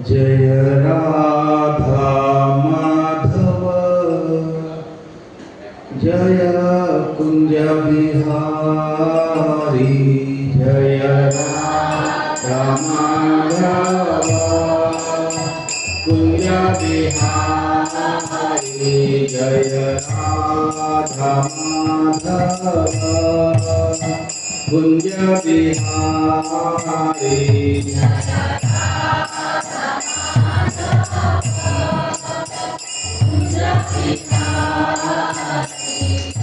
जय राधा माधव जय कुंज बिहारी जय राधा माधव कुंज बिहारी जय राधा माधव कुंज बिहारी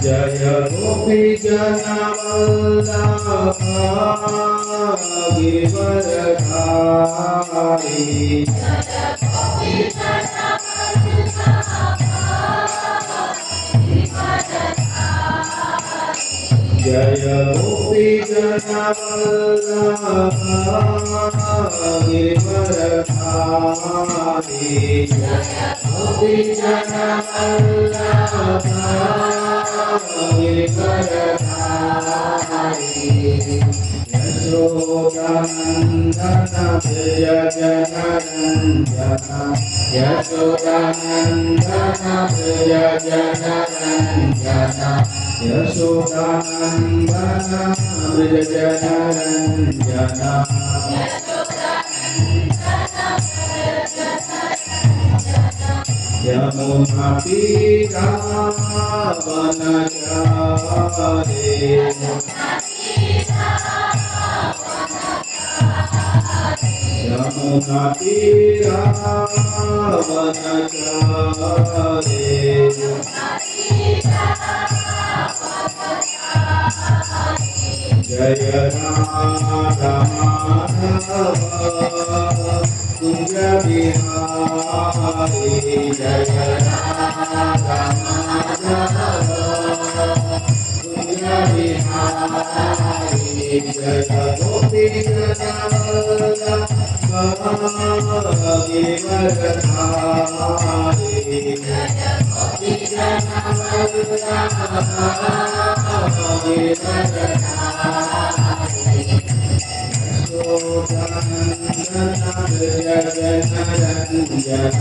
जय गोपी जन वल्लभ गिरिवरधारी जय गोपी जन वल्लभ गिरिवरधारी गोपी जन वल्लभ गिरिवरधारी यशोदानन्दन प्रिय जनरञ्जन यशोदानन्दन प्रिय जनरञ्जन यशोदानन्दन प्रिय जनरञ्जन यमुना तीरा वनचारे यमुना तीरा वनचारे जय राधा माधव कुंज बिहारी जय राधा माधव कुंज बिहारी जय गोपी जन वल्लभ गिरिवरधारी गोपी जन वल्लभ गिरिवरधारी यशोदानन्दन प्रिय जनरञ्जन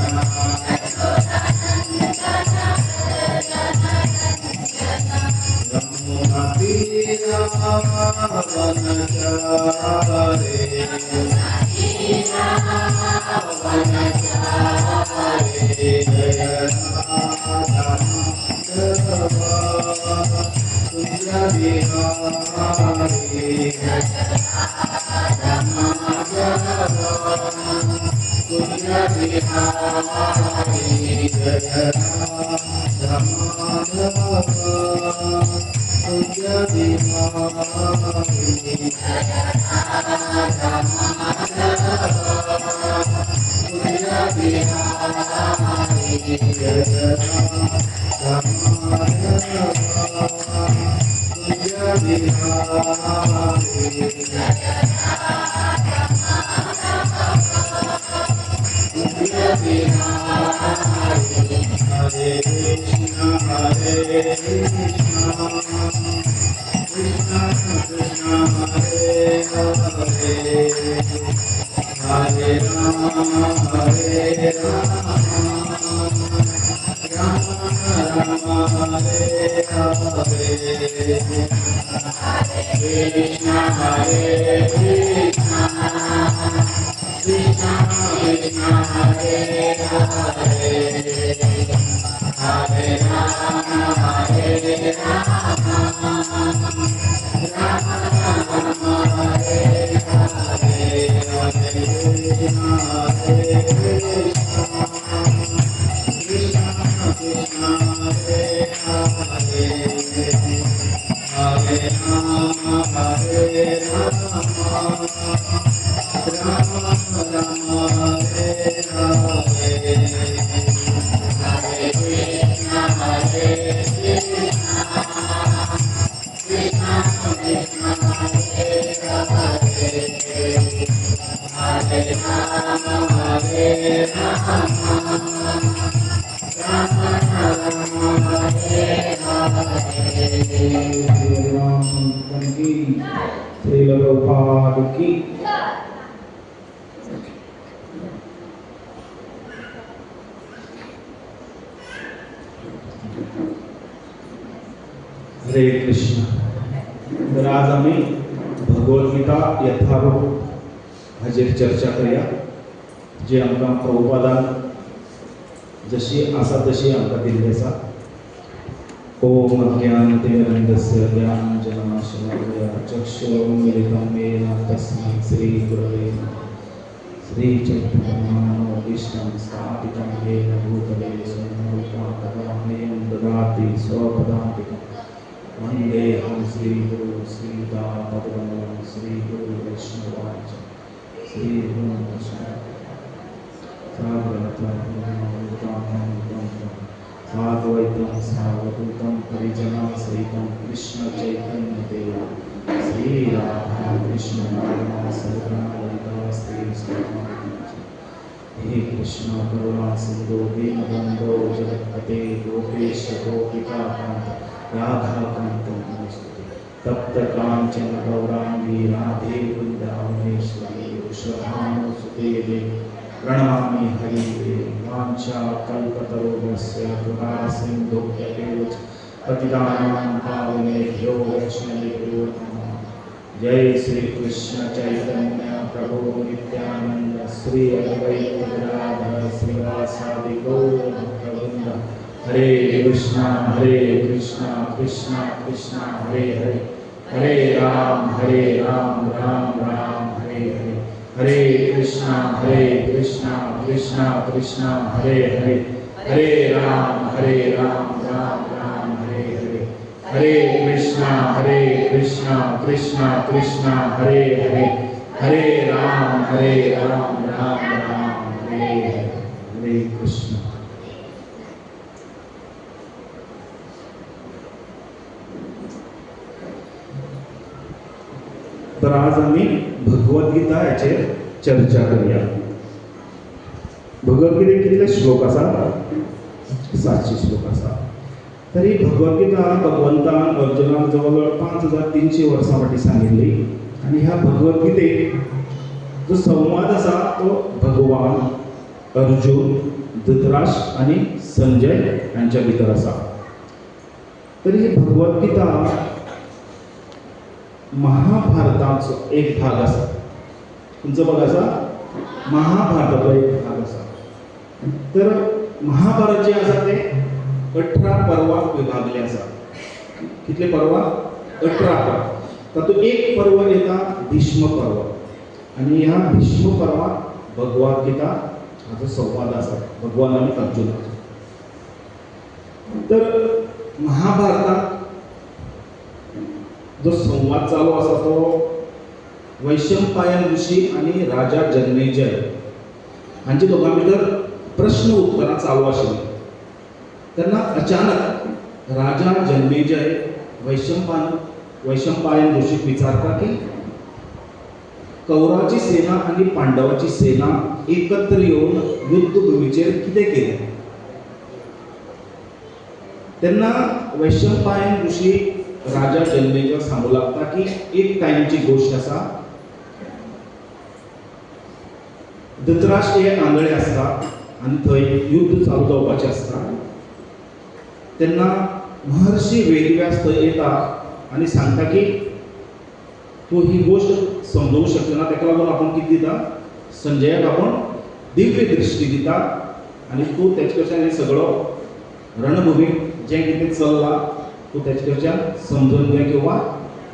यमुना तीरा वनचारे वनचारे जय राधा माधव कुंज बिहारी कुंज बिहारी जय राधा माधव कुंज बिहारी राधा माधव कुंज बिहारी जय राधा माधव कुंज बिहारी कुंज बिहारी हरे कृष्ण कृष्ण कृष्ण हरे हरे हरे राम राम राम हरे हरे कृष्ण हरे कृष्ण कृष्ण कृष्ण हरे हरे हरे राम राम राम हरे हरे हरे कृष्ण कृष्ण कृष्ण हरे हरे हरे राम राम राम हरे हरे हरे कृष्ण कृष्ण कृष्ण हरे हरे हरे राम राम राम हरे हरे। राम की श्रील प्रभुपाद की। हरे कृष्ण. तर आज आमी भगवद्गीता यथारूप हाजेर चर्चा करया, जी आमकां प्रभुपादान जशी आसा तशी आमकां दिल्ली आसा. ओम अज्ञानतिमिरन्दस्य ज्ञानाञ्जनशलाकया चक्षुरुन्मीलितं येन तस्मै श्रीगुरवे नमः. श्रीचैतन्यमनोभीष्टं स्थापितं येन भूतले स्वयं रूपं तदा मह्यं ददाति स्वपदान्तिकं. वन्देऽहं श्रीगुरु श्रीदापदकमलं श्रीगुरु वैष्णवाञ्च श्रीगुरुं साद्वैतं सावधूतं परिजनं सहितं कृष्ण चैतन्य देव श्री राधा कृष्ण सदगणा श्री हे कृष्ण करुणा सिंधु दीनबंधो जगत्पते गोपेश गोपिका कांत राधा कांत नमोस्तुते. तप्त कांचन गौरांगी राधे वृंदावनेश्वरी वृषभानुसुते देवी प्रणमामि हरिप्रिये. वाञ्छा कल्पतरुभ्यश्च कृपा सिन्धुभ्य एव च पतितानां पावनेभ्यो वैष्णवेभ्यो नमः. जय श्री कृष्ण चैतन्य प्रभु नित्यानंद श्री अद्वैत गदाधर श्रीवासादि गौर भक्तवृंद. हरे कृष्णा हरे कृष्णा कृष्णा कृष्णा हरे हरे, हरे राम हरे राम राम राम हरे हरे, हरे कृष्णा हरे कृष्णा कृष्णा कृष्णा हरे हरे, हरे राम हरे राम राम राम हरे हरे, हरे कृष्णा हरे कृष्णा कृष्णा कृष्णा हरे हरे, हरे राम हरे राम राम राम हरे हरे. हरे कृष्ण. तर आज आमी भगवद्गीता हाचेर चर्चा करूया. भगवद्गीतेक कितले श्लोक आसा? 700 श्लोक आसा. तर ही भगवद्गीता भगवंतान अर्जुनाक जवळ जवळ 5300 वर्सां फाटीं सांगिल्ली आनी ह्या भगवद्गीतेक जो संवाद आसा तो भगवान अर्जुन, धृतराष्ट्र आनी संजय हांच्या भितर आसा. तर ही भगवद्गीता महाभारताचो एक भाग आसा. खंयचो भाग आसा? महाभारताचो एक भाग आसा. तर महाभारत जे आसा ते 18 पर्वाक विभागले आसा. कितले पर्वा? 18 पर्व. तातूंत एक पर्व येता भीष्म पर्व आनी ह्या भीष्म पर्वाक भगवद्गीता हाचो संवाद आसा भगवान आनी अर्जुनाचो. तर महाभारताक जो संवाद चालू आसा तो वैशंपायन ऋषी आनी राजा जन्मेजय हांचे दोगां भितर प्रश्न उत्तरां चालू आशिल्लीं. तेन्ना अचानक राजा जन्मेजय वैशंपायन ऋषीक विचारता की कौरवाची सेना आनी पांडवाची सेना एकत्र येवन युद्धभुमीचेर कितें केलें. तेन्ना वैशंपायन ऋषी राजा जन्मेजय सांगू लागता की एक टायमची गोश्ट आसा, धृतराष्ट्र हे आंधळे आसता आनी थंय युद्ध चालू जावपाचें आसता. तेन्ना महर्षी वेदव्यास थंय येता आनी सांगता की तूं ही गोश्ट समजोवंक शकना, ताका लागून आपूण कितें दिता, संजयाक आपूण दिव्य दृश्टी दिता आनी तूं तेचे कडच्यान हें सगळो रणभुमीक जें कितें चल्लां तूं तेचे कडच्यान समजून घे किंवा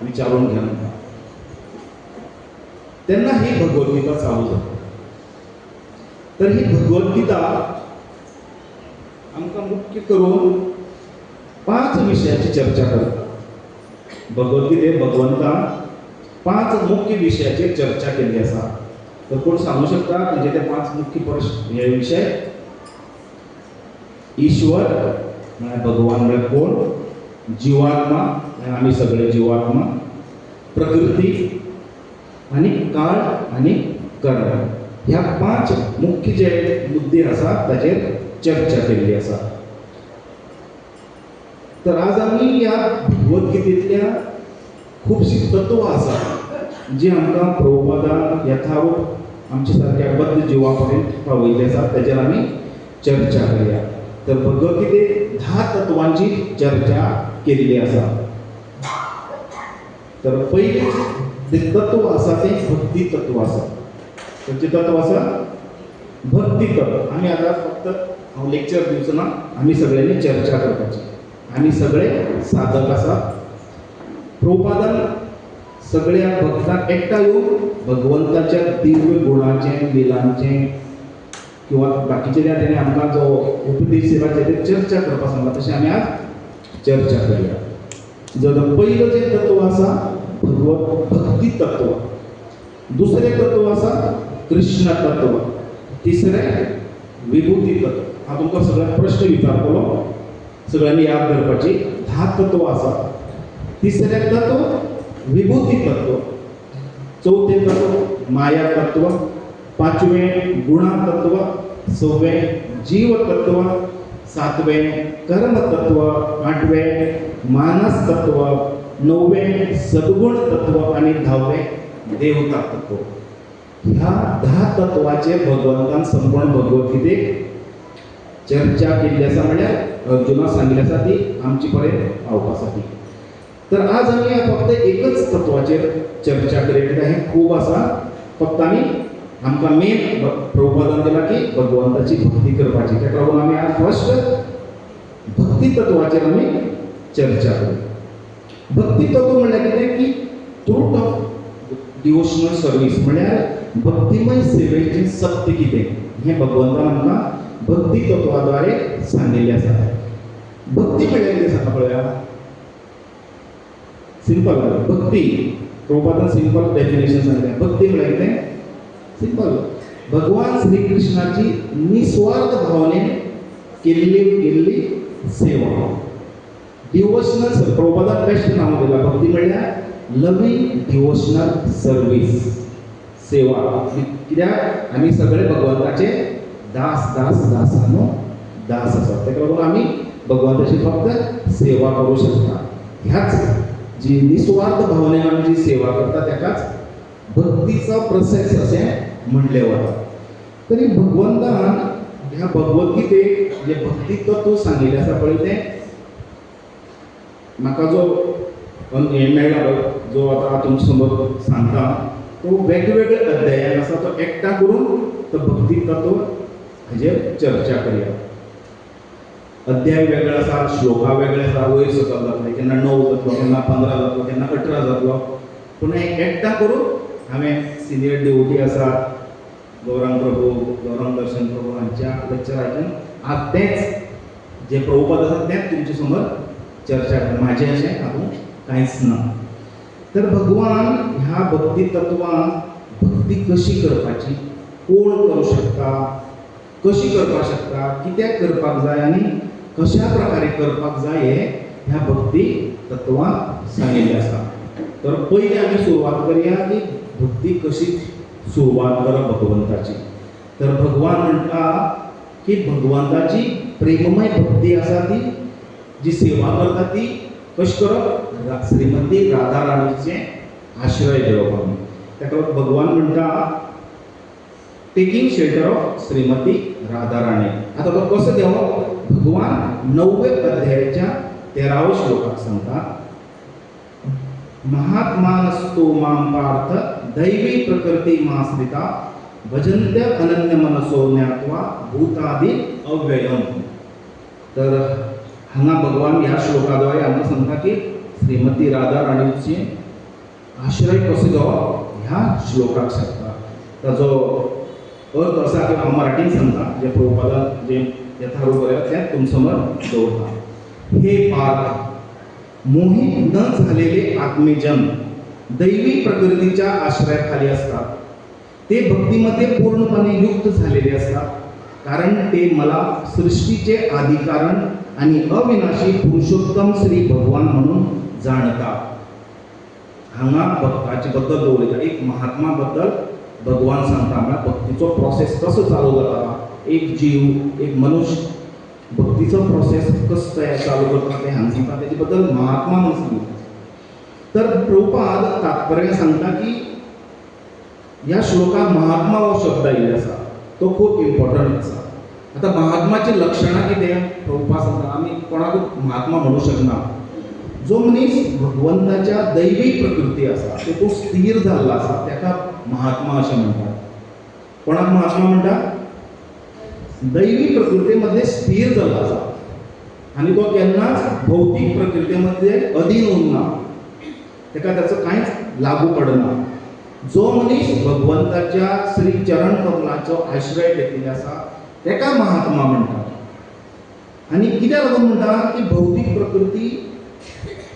विचारून घे म्हणटा. तेन्ना ही भगवद्गीता चालू जाता. तर ही भगवद्गीता आमकां मुख्य करून 5 विशयाची चर्चा करता. भगवद्गीतेत भगवंतान 5 मुख्य विशयाचेर चर्चा केल्ली आसा. तर कोण सांगू शकता म्हणजे ते 5 मुख्य प्रश्न हे विशय? ईश्वर म्हळ्यार भगवान म्हळ्यार कोण, जीवात्मा म्हळ्यार आमी सगळे जीवात्मा, प्रकृती आनी काळ आनी कर्म. ह्या 5 मुख्य जे मुद्दे आसा ताचेर चर्चा केल्ली आसा. तर आज आमी ह्या भगवद्गीतेंतल्या खुबशीं तत्वां आसा जी आमकां प्रभुपादान यथारूप आमच्या सारक्या बद्द जिवा पर्यंत पावयल्ली आसा, ताचेर आमी चर्चा करया. तर भगवद्गीतेत 10 तत्वांची चर्चा केल्ली आसा. तर पयलें जें तत्व आसा तें भक्ती तत्व आसा. खंयचें तत्व आसा? भक्ती तत्व. आमी आतां फक्त हांव लेक्चर दिवचो ना, आमी सगळ्यांनी चर्चा करपाची. आमी सगळे साधक आसात. प्रभुपादान सगळ्या भक्तांक एकठांय येवन भगवंताच्या दिव्य गुणाचें, लिलांचें किंवा बाकीचे ज्या तेणें आमकां जो उपदेश दिला तेजेर चर्चा करपाक सांगला, तशें आमी आज चर्चा करुया. जर पयलें जें तत्व आसा भगवत भक्ती तत्व, दुसरें तत्व आसा कृष्ण तत्व, तिसरें विभूती तत्व. हांव तुमकां सगळ्यांक प्रश्न विचारतलो, सगळ्यांनी याद धरपाची. 10 तत्व आसा. तिसरें तत्व विभूती तत्व, चवथें तत्व माया तत्व, पांचवें गुणा तत्व, सवें जीव तत्व, सातवें कर्म तत्व, आठवें मानस तत्व, णववें सद्गुण तत्व आनी धावें देवता तत्व. ह्या 10 तत्वाचेर भगवंतान संपूर्ण भगवद्गीतेक चर्चा केल्ली आसा, म्हणल्यार अर्जुनाक सांगिल्ली आसा ती आमचे पर्यंत पावपा साठी. तर आज आमी फक्त एकच तत्वाचेर चर्चा करूया, कित्याक हें खूब आसा. फक्त आमी आमकां मेन प्रभुपादान दिला की भगवंताची भक्ती करपाची, ताका लागून आमी आज फर्स्ट भक्ती तत्वाचेर आमी चर्चा करूया. भक्ती तत्व म्हणल्यार कितें की ट्रूथ ऑफ डिवोशनल सर्वीस, म्हणल्यार भक्तिमय सेवेचें सत्य कितें हें भगवंतान आमकां भक्ती तत्वा द्वारे सांगिल्लें आसा. भक्ती म्हणल्यार कितें सांगा पळोवया. सिंपल भक्ती, प्रभुपादान सिंपल डेफिनेशन सांगलें. भक्ती म्हणल्यार कितें? सिंपल, भगवान श्री कृष्णाची निस्वार्थ भावनेन केल्ली केल्ली सेवा, डिवोशनल. प्रभुपादान बेस्ट नांव दिलां भक्ती म्हणल्यार लवींग डिवोशनल सर्वीस, सेवा. कित्याक आमी सगळे भगवंताचे दास दास दासानो दास आसात, ताका लागून आमी भगवंताची फक्त सेवा करूं शकता. ह्याच जी निस्वार्थ भावनेन आमी जी सेवा करता ताकाच भक्तीचो प्रोसेस अशें म्हणलें वता. तरी भगवंतान ह्या भगवद्गीतेक जें भक्ती तत्व सांगिल्लें आसा पळय, तें म्हाका जो हें मेळ्ळा पळय, जो आतां तुमचे समोर सांगता तो वेगवेगळे अध्यायान आसा, तो एकठांय करून तो भक्ती तत्व हाजेर चर्चा करुया. अध्याय वेगळे आसा, श्लोका वेगळे आसा, वयर सकयल जातले, केन्ना 9 जातलो, केन्ना 15 जातलो, केन्ना 18 जातलो. पूण हें एकठांय करून हांवें सिनियर डिवोटी आसा गौरांग प्रभू, गौरांग दर्शन प्रभू हांच्या लेक्चर आयकून आज तेंच जें प्रभुपाद आसा तेंच तुमचे समोर चर्चा करता. म्हाजें अशें हातूंत कांयच ना. तर भगवान ह्या भक्ती तत्वान भक्ती कशी करपाची, कोण करूं शकता, कशी करपाक शकता, कित्याक करपाक जाय आनी कशा प्रकारे करपाक जाय हें ह्या भक्ती तत्वान सांगिल्लें आसा. तर पयलीं आमी सुरवात करया की भक्ती कशी सुरवात करप भगवंताची. तर भगवान म्हणटा की भगवंताची प्रेममय भक्ती आसा ती जी सेवा करता ती कशी करप, श्रीमती राधा राणीचें आश्रय घेवप आमी. ताका लागून भगवान म्हणटा taking shelter of Shrimati Radha Rani. आतां तो कसो घेवप, भगवान 9व्या अध्यायाच्या 13व्या श्लोकाक सांगता, महात्मानस्तो मां पार्थ दैवी प्रकृती माश्रिता भजन्त्य अनन्य मनसो ज्ञात्वा भूतादि अव्ययम. तर हांगा भगवान ह्या श्लोका द्वारे आमकां सांगता की श्रीमती राधा राणीचे आश्रय कसो घेवप ह्या श्लोकाक सांगता. ताजो अर्थ असा की हांव मराठीन सांगता, जे प्रभुपादान जे यथारूप बरयलां तें तुमचे समोर दवरता. हे पार्थ, मोहित न झालेले आत्मीजन दैवी प्रकृतीच्या आश्रयाखाली असतात, ते भक्तीमध्ये पूर्णपणे युक्त झालेले असतात, कारण ते मला सृष्टीचे आदिकारण आणि अविनाशी पुरुषोत्तम श्री भगवान म्हणून जाणतात. हांगा भक्ताचे बद्दल उलयता, एक महात्मा बद्दल भगवान सांगता. म्हळ्यार भक्तीचो प्रोसेस कसो चालू जाता, एक जीव एक मनुष्य भक्तीचो प्रोसेस कसो तयार चालू करता तें हांगा सांगता, तेजे बद्दल महात्मा म्हणून सांगता. तर प्रभुपाद तात्पर्य सांगता की ह्या श्लोकाक महात्मा हो शब्द आयिल्लो आसा, तो खूब इम्पॉर्टंट आसा. आतां महात्माची लक्षणां कितें प्रभुपाद सांगता, आमी कोणाकूच महात्मा म्हणूं शकना. जो मनीस भगवंताच्या दैवी प्रकृती आसा तो स्थीर जाल्लो आसा ताका महात्मा अशें म्हणटात. कोणाक महात्मा म्हणटात? दैवी प्रकृतीमध्ये स्थीर जाल्लो आसा आनी तो केन्नाच भौतीक प्रकृतीमध्ये अधीन उरना, ताका ताचो कांयच लागू पडना. जो मनीस भगवंताच्या श्री चरण कमलाचो आश्रय घेतिल्लो आसा ताका महात्मा म्हणटात. आनी कित्याक लागून म्हणटा की भौतीक प्रकृती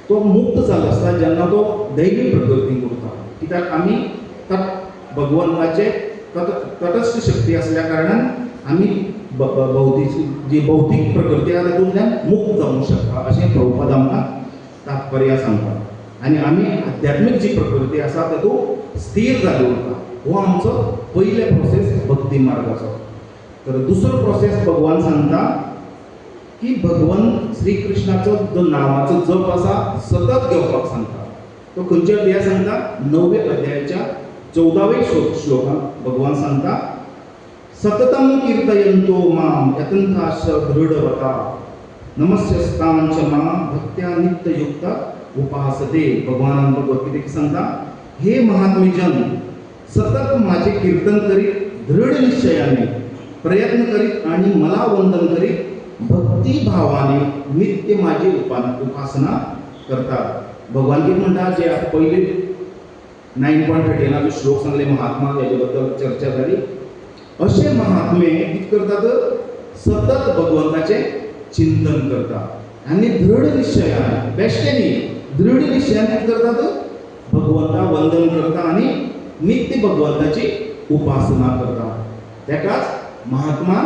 तो मुक्त जाल्लो आसता जेन्ना तो दैवी प्रकृतींत उरता. कित्याक आमी भगवंताचे तटस्थ शक्ती आसल्या कारणान आमी भौतीक जी भौतीक प्रकृती आसा तातूंतल्यान मुक्त जावंक शकता अशें प्रभुपाद आमकां तात्पर्य सांगता. आनी आमी आध्यात्मीक जी प्रकृती आसा तातूंत स्थीर जाल्लो उरता. हो आमचो पयले प्रोसेस भक्ती मार्गाचो. तर दुसरो प्रोसेस भगवान सांगता की भगवंत श्रीकृष्णाचो जो नांवाचो जप आसा सतत घेवपाक सांगता. तो खंयच्या अध्याय सांगता? 9व्या अध्यायाच्या 14व्या श्लोकांत भगवान सांगता, सततम कीर्तयन्तो मां यतन्ताश्च दृढवता नमस्यस्तांच मां भक्त्या नित्ययुक्त उपासते. भगवान भगवद्गीतेक सांगता, हे महात्मेजन, सतत माझे कीर्तन करीत दृढ निश्चयाने प्रयत्न करीत आणि मला वंदन करीत भक्तिभावाने नित्य माझी उपासना करतात. भगवान कितें म्हणटा, जे आतां पयलीं 9.13 जो श्लोक सांगले महात्मा हेजे बद्दल चर्चा जाली, अशे महात्मे कितें करतात? सतत भगवंताचें चिंतन करतात आनी दृढ निश्चयान, बेश्टें न्ही, दृढ निश्चयान कितें करतात? भगवंता वंदन करता आनी नित्य भगवंताची उपासना करता. ताकाच महात्मा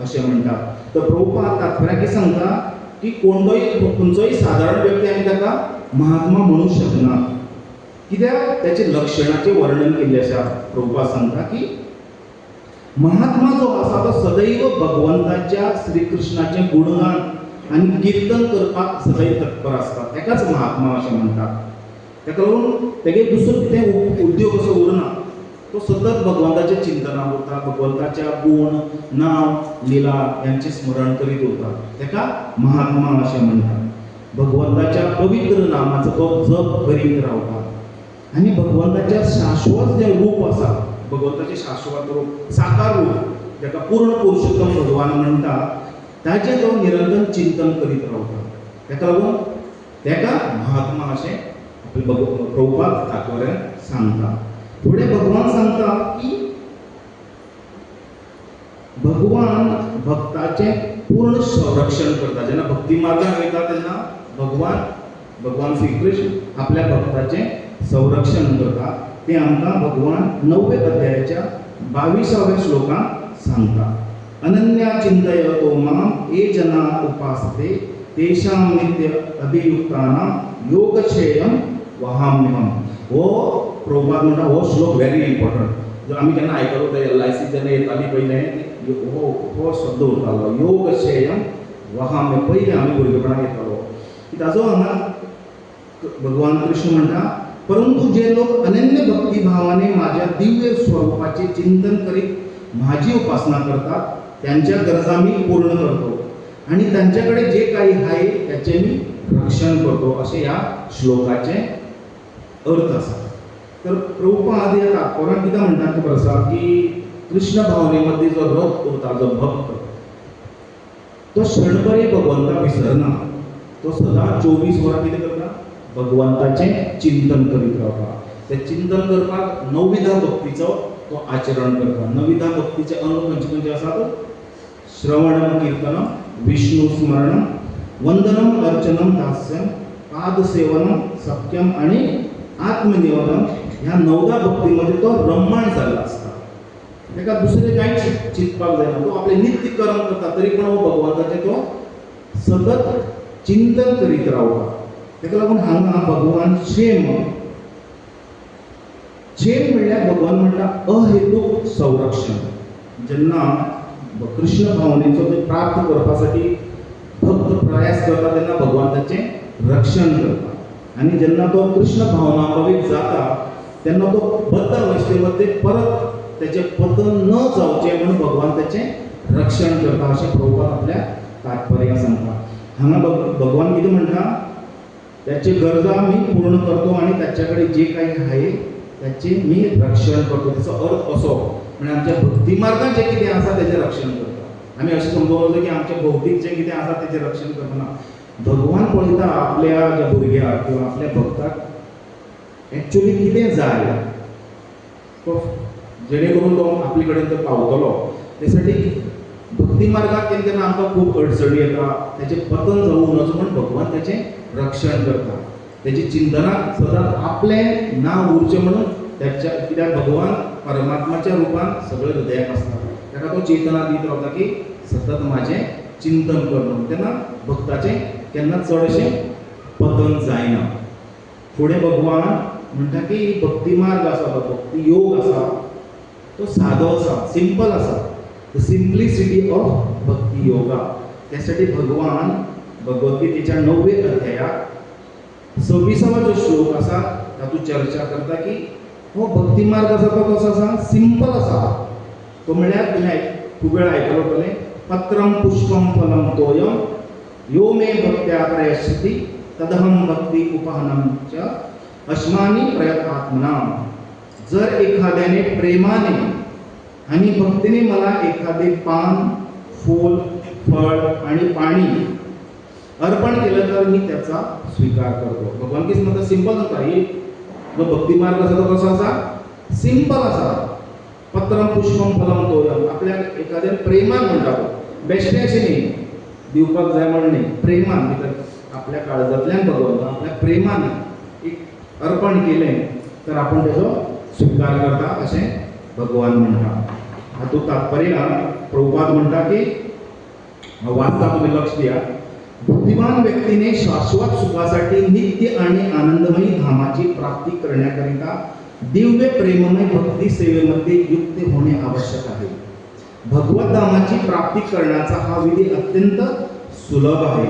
अशें म्हणटात. तर प्रभुपाद तात्पर्य कितें सांगता की कोणतोय खंयचोय सादारण व्यक्ती आमी ताका महात्मा म्हणूंक शकना. कित्याक? ताचे लक्षणाचें वर्णन केल्लें आसा. प्रभुपाद सांगता की महात्मा जो आसा तो सदैव भगवंताच्या श्रीकृष्णाचें गुणगान आनी कीर्तन करपाक सदैव तत्पर आसता. ताकाच महात्मा अशें म्हणटात. ताका लागून तेगे दुसरो कितें उद्योग असो उरना, तो सतत भगवंताच्या चिंतनाक उरता, भगवंताच्या गुण नांव लिला यांचें स्मरण करीत उरता. ताका महात्मा अशें म्हणटात. भगवंताच्या पवित्र नामाचो तो जप करीत रावता आनी भगवंताच्या शाश्वत जें रूप आसा, भगवंताचें शाश्वत रूप, साकार रूप, जाका पूर्ण पुरुषोत्तम भगवान म्हणटा, ताचें तो निरंतर चिंतन करीत रावता. ताका लागून ताका महात्मा अशें आपले प्रभुपाद तात्पर्यान सांगता. फुडें भगवान सांगता की भगवान भक्ताचें पूर्ण संरक्षण करता. जेन्ना भक्ती मार्गान वयता तेन्ना भगवान श्रीकृष्ण आपल्या भक्ताचें संरक्षण करता. तें आमकां भगवान 9व्या अध्यायाच्या 22व्या श्लोकांत सांगता. अनन्या चिंतयतो मां ये जना उपासते तेषां नित्य अभियुक्तानां योगक्षेयं वहाम्यहम्. हो प्रभुपाद म्हणटा हो श्लोक व्हेरी इम्पॉर्टंट. जो आमी केन्ना आयकलो ते LIC जेन्ना येताली पयलें हो हो शब्द उरतालो, योगक्षेयं वहाम्य. पयलें आमी भुरगेपणाक येतालो ताजो हांगा भगवान कृष्ण म्हणटा, परंतु जे लोक अनन्य भक्तिभावाने माझ्या दिव्य स्वरूपाचे चिंतन करीत माझी उपासना करतात त्यांच्या गरजा मी पूर्ण करतो आणि त्यांच्याकडे जे काही आहे त्याचे मी रक्षण करतो, असे ह्या श्लोकाचे अर्थ आसा. तर प्रभुपाद ह्या तात्पर्यान कितें म्हणटा खबर आसा की कृष्ण भावनेमध्ये जो रथ उरता, जो भक्त, तो क्षणभरय भगवंता विसरना. तो सदां 24 वरां कितें करता? भगवंताचें चिंतन करीत रावता. तें चिंतन करपाक नवविधा भक्तीचो तो आचरण करता. नवविधा भक्तीचे अंग खंयचे खंयचे आसात? श्रवणम कीर्तनम विष्णु स्मरणम वंदनम अर्चनम दास्यम पादसेवनम सख्यम आनी आत्मनिवेदन. ह्या नवधा भक्तीमध्ये तो रममाण जाल्लो आसता. ताका दुसरें कांयच चिंतपाक जायना. तो आपलें नित्य कर्म करता तरी पण हो भगवंताचें तो सतत चिंतन करीत रावता. ताका लागून हांगा भगवान क्षेम, क्षेम म्हणल्यार भगवान म्हणटा अहेतूक संरक्षण. जेन्ना कृष्ण भावनेचो ते प्राप्त करपा साठी भक्त प्रयास करता तेन्ना भगवान ताचें रक्षण करता. आनी जेन्ना तो कृष्ण भावनाभावीत जाता तेन्ना तो बद्ध अवस्थेमध्ये परत ताचें पतन न जावचें म्हणून भगवान ताचें रक्षण करता अशें प्रभुपाद आपल्या तात्पर्य सांगता. हांगा भगवान कितें म्हणटा, त्याची गरजा मी पूर्ण करतो आणि त्याच्याकडे जे काही आहे त्याचे मी रक्षण करतो. त्याचो अर्थ असो म्हणजे आमच्या भक्ती मार्गान जें कितें आसा तेजें रक्षण करता. आमी अशें समजूंक जाय की आमचें भौतीक जें कितें आसा तेजें रक्षण करना. भगवान पळयता आपल्या ज्या भुरग्याक किंवा आपल्या भक्ताक एक्चुअली कितें जाय तो जेणे करून तो आपले कडेन तो पावतलो. त्यासाठी भक्ती मार्गाक केन्ना केन्ना आमकां खूब अडचणी येता, तेजें पतन जावूं नजो म्हूण भगवान तेचें रक्षण करता. तेजी चिंतनाक सदांच आपलें नांव उरचें म्हणून त्याच्या, कित्याक भगवान परमात्माच्या रुपान सगळें हृदयाक आसता, ताका तो चेतना दीत रावता की सतत म्हाजें चिंतन कर म्हणून. तेन्ना भक्ताचें केन्ना चडशें पतन जायना. फुडें भगवान म्हणटा की भक्ती मार्ग आसा, भक्ती योग आसा, तो सादो आसा, सिंपल आसा, the simplicity of bhakti yoga. त्यासाठी भगवान भगवद्गीतेच्या 9व्या अध्यायात 26वा जो श्लोक आसा तातूंत चर्चा करता की हो भक्ती मार्ग आसा तो कसो आसा, सिंपल आसा. तो म्हळ्यार तुवें खूब वेळा आयकलो पळय, पत्रम पुष्पम फलम तोयम यो मे भक्त्या प्रयच्छति तदहम भक्ती उपहनम च अश्मानी प्रयत्नात्मना. जर एखाद्याने प्रेमाने आणि भक्तीने मला एखादे पान, फूल, फळ आणि पाणी अर्पण केलं तर मी त्याचा स्वीकार करतो. भगवान किस म्हणता सिंपल आसा, ही जो भक्ती मार्ग आसा तो कसो आसा, सिंपल आसा. पत्रम पुष्पम फलम तोयम, आपल्या एखाद्या प्रेमान म्हणटा तो, बेश्टें अशें न्ही दिवपाक जाय म्हण न्ही, प्रेमान भितर आपल्या काळजांतल्यान भगवंता आपल्या प्रेमान एक अर्पण केलें तर आपण तेजो स्वीकार करता अशें भगवान म्हणटा. हातूंत तात्पर्य प्रभुपाद म्हणटा की वाचता तुमी लक्ष दिया. बुद्धिमान व्यक्तीने शाश्वत सुखासाठी नित्य आणि आनंदमयी धामाची प्राप्ती करण्याकरिता दिव्य प्रेममय भक्ती सेवेमध्ये युक्त होणे आवश्यक आहे. भगवत धामाची प्राप्ती करण्याचा हा विधी अत्यंत सुलभ आहे.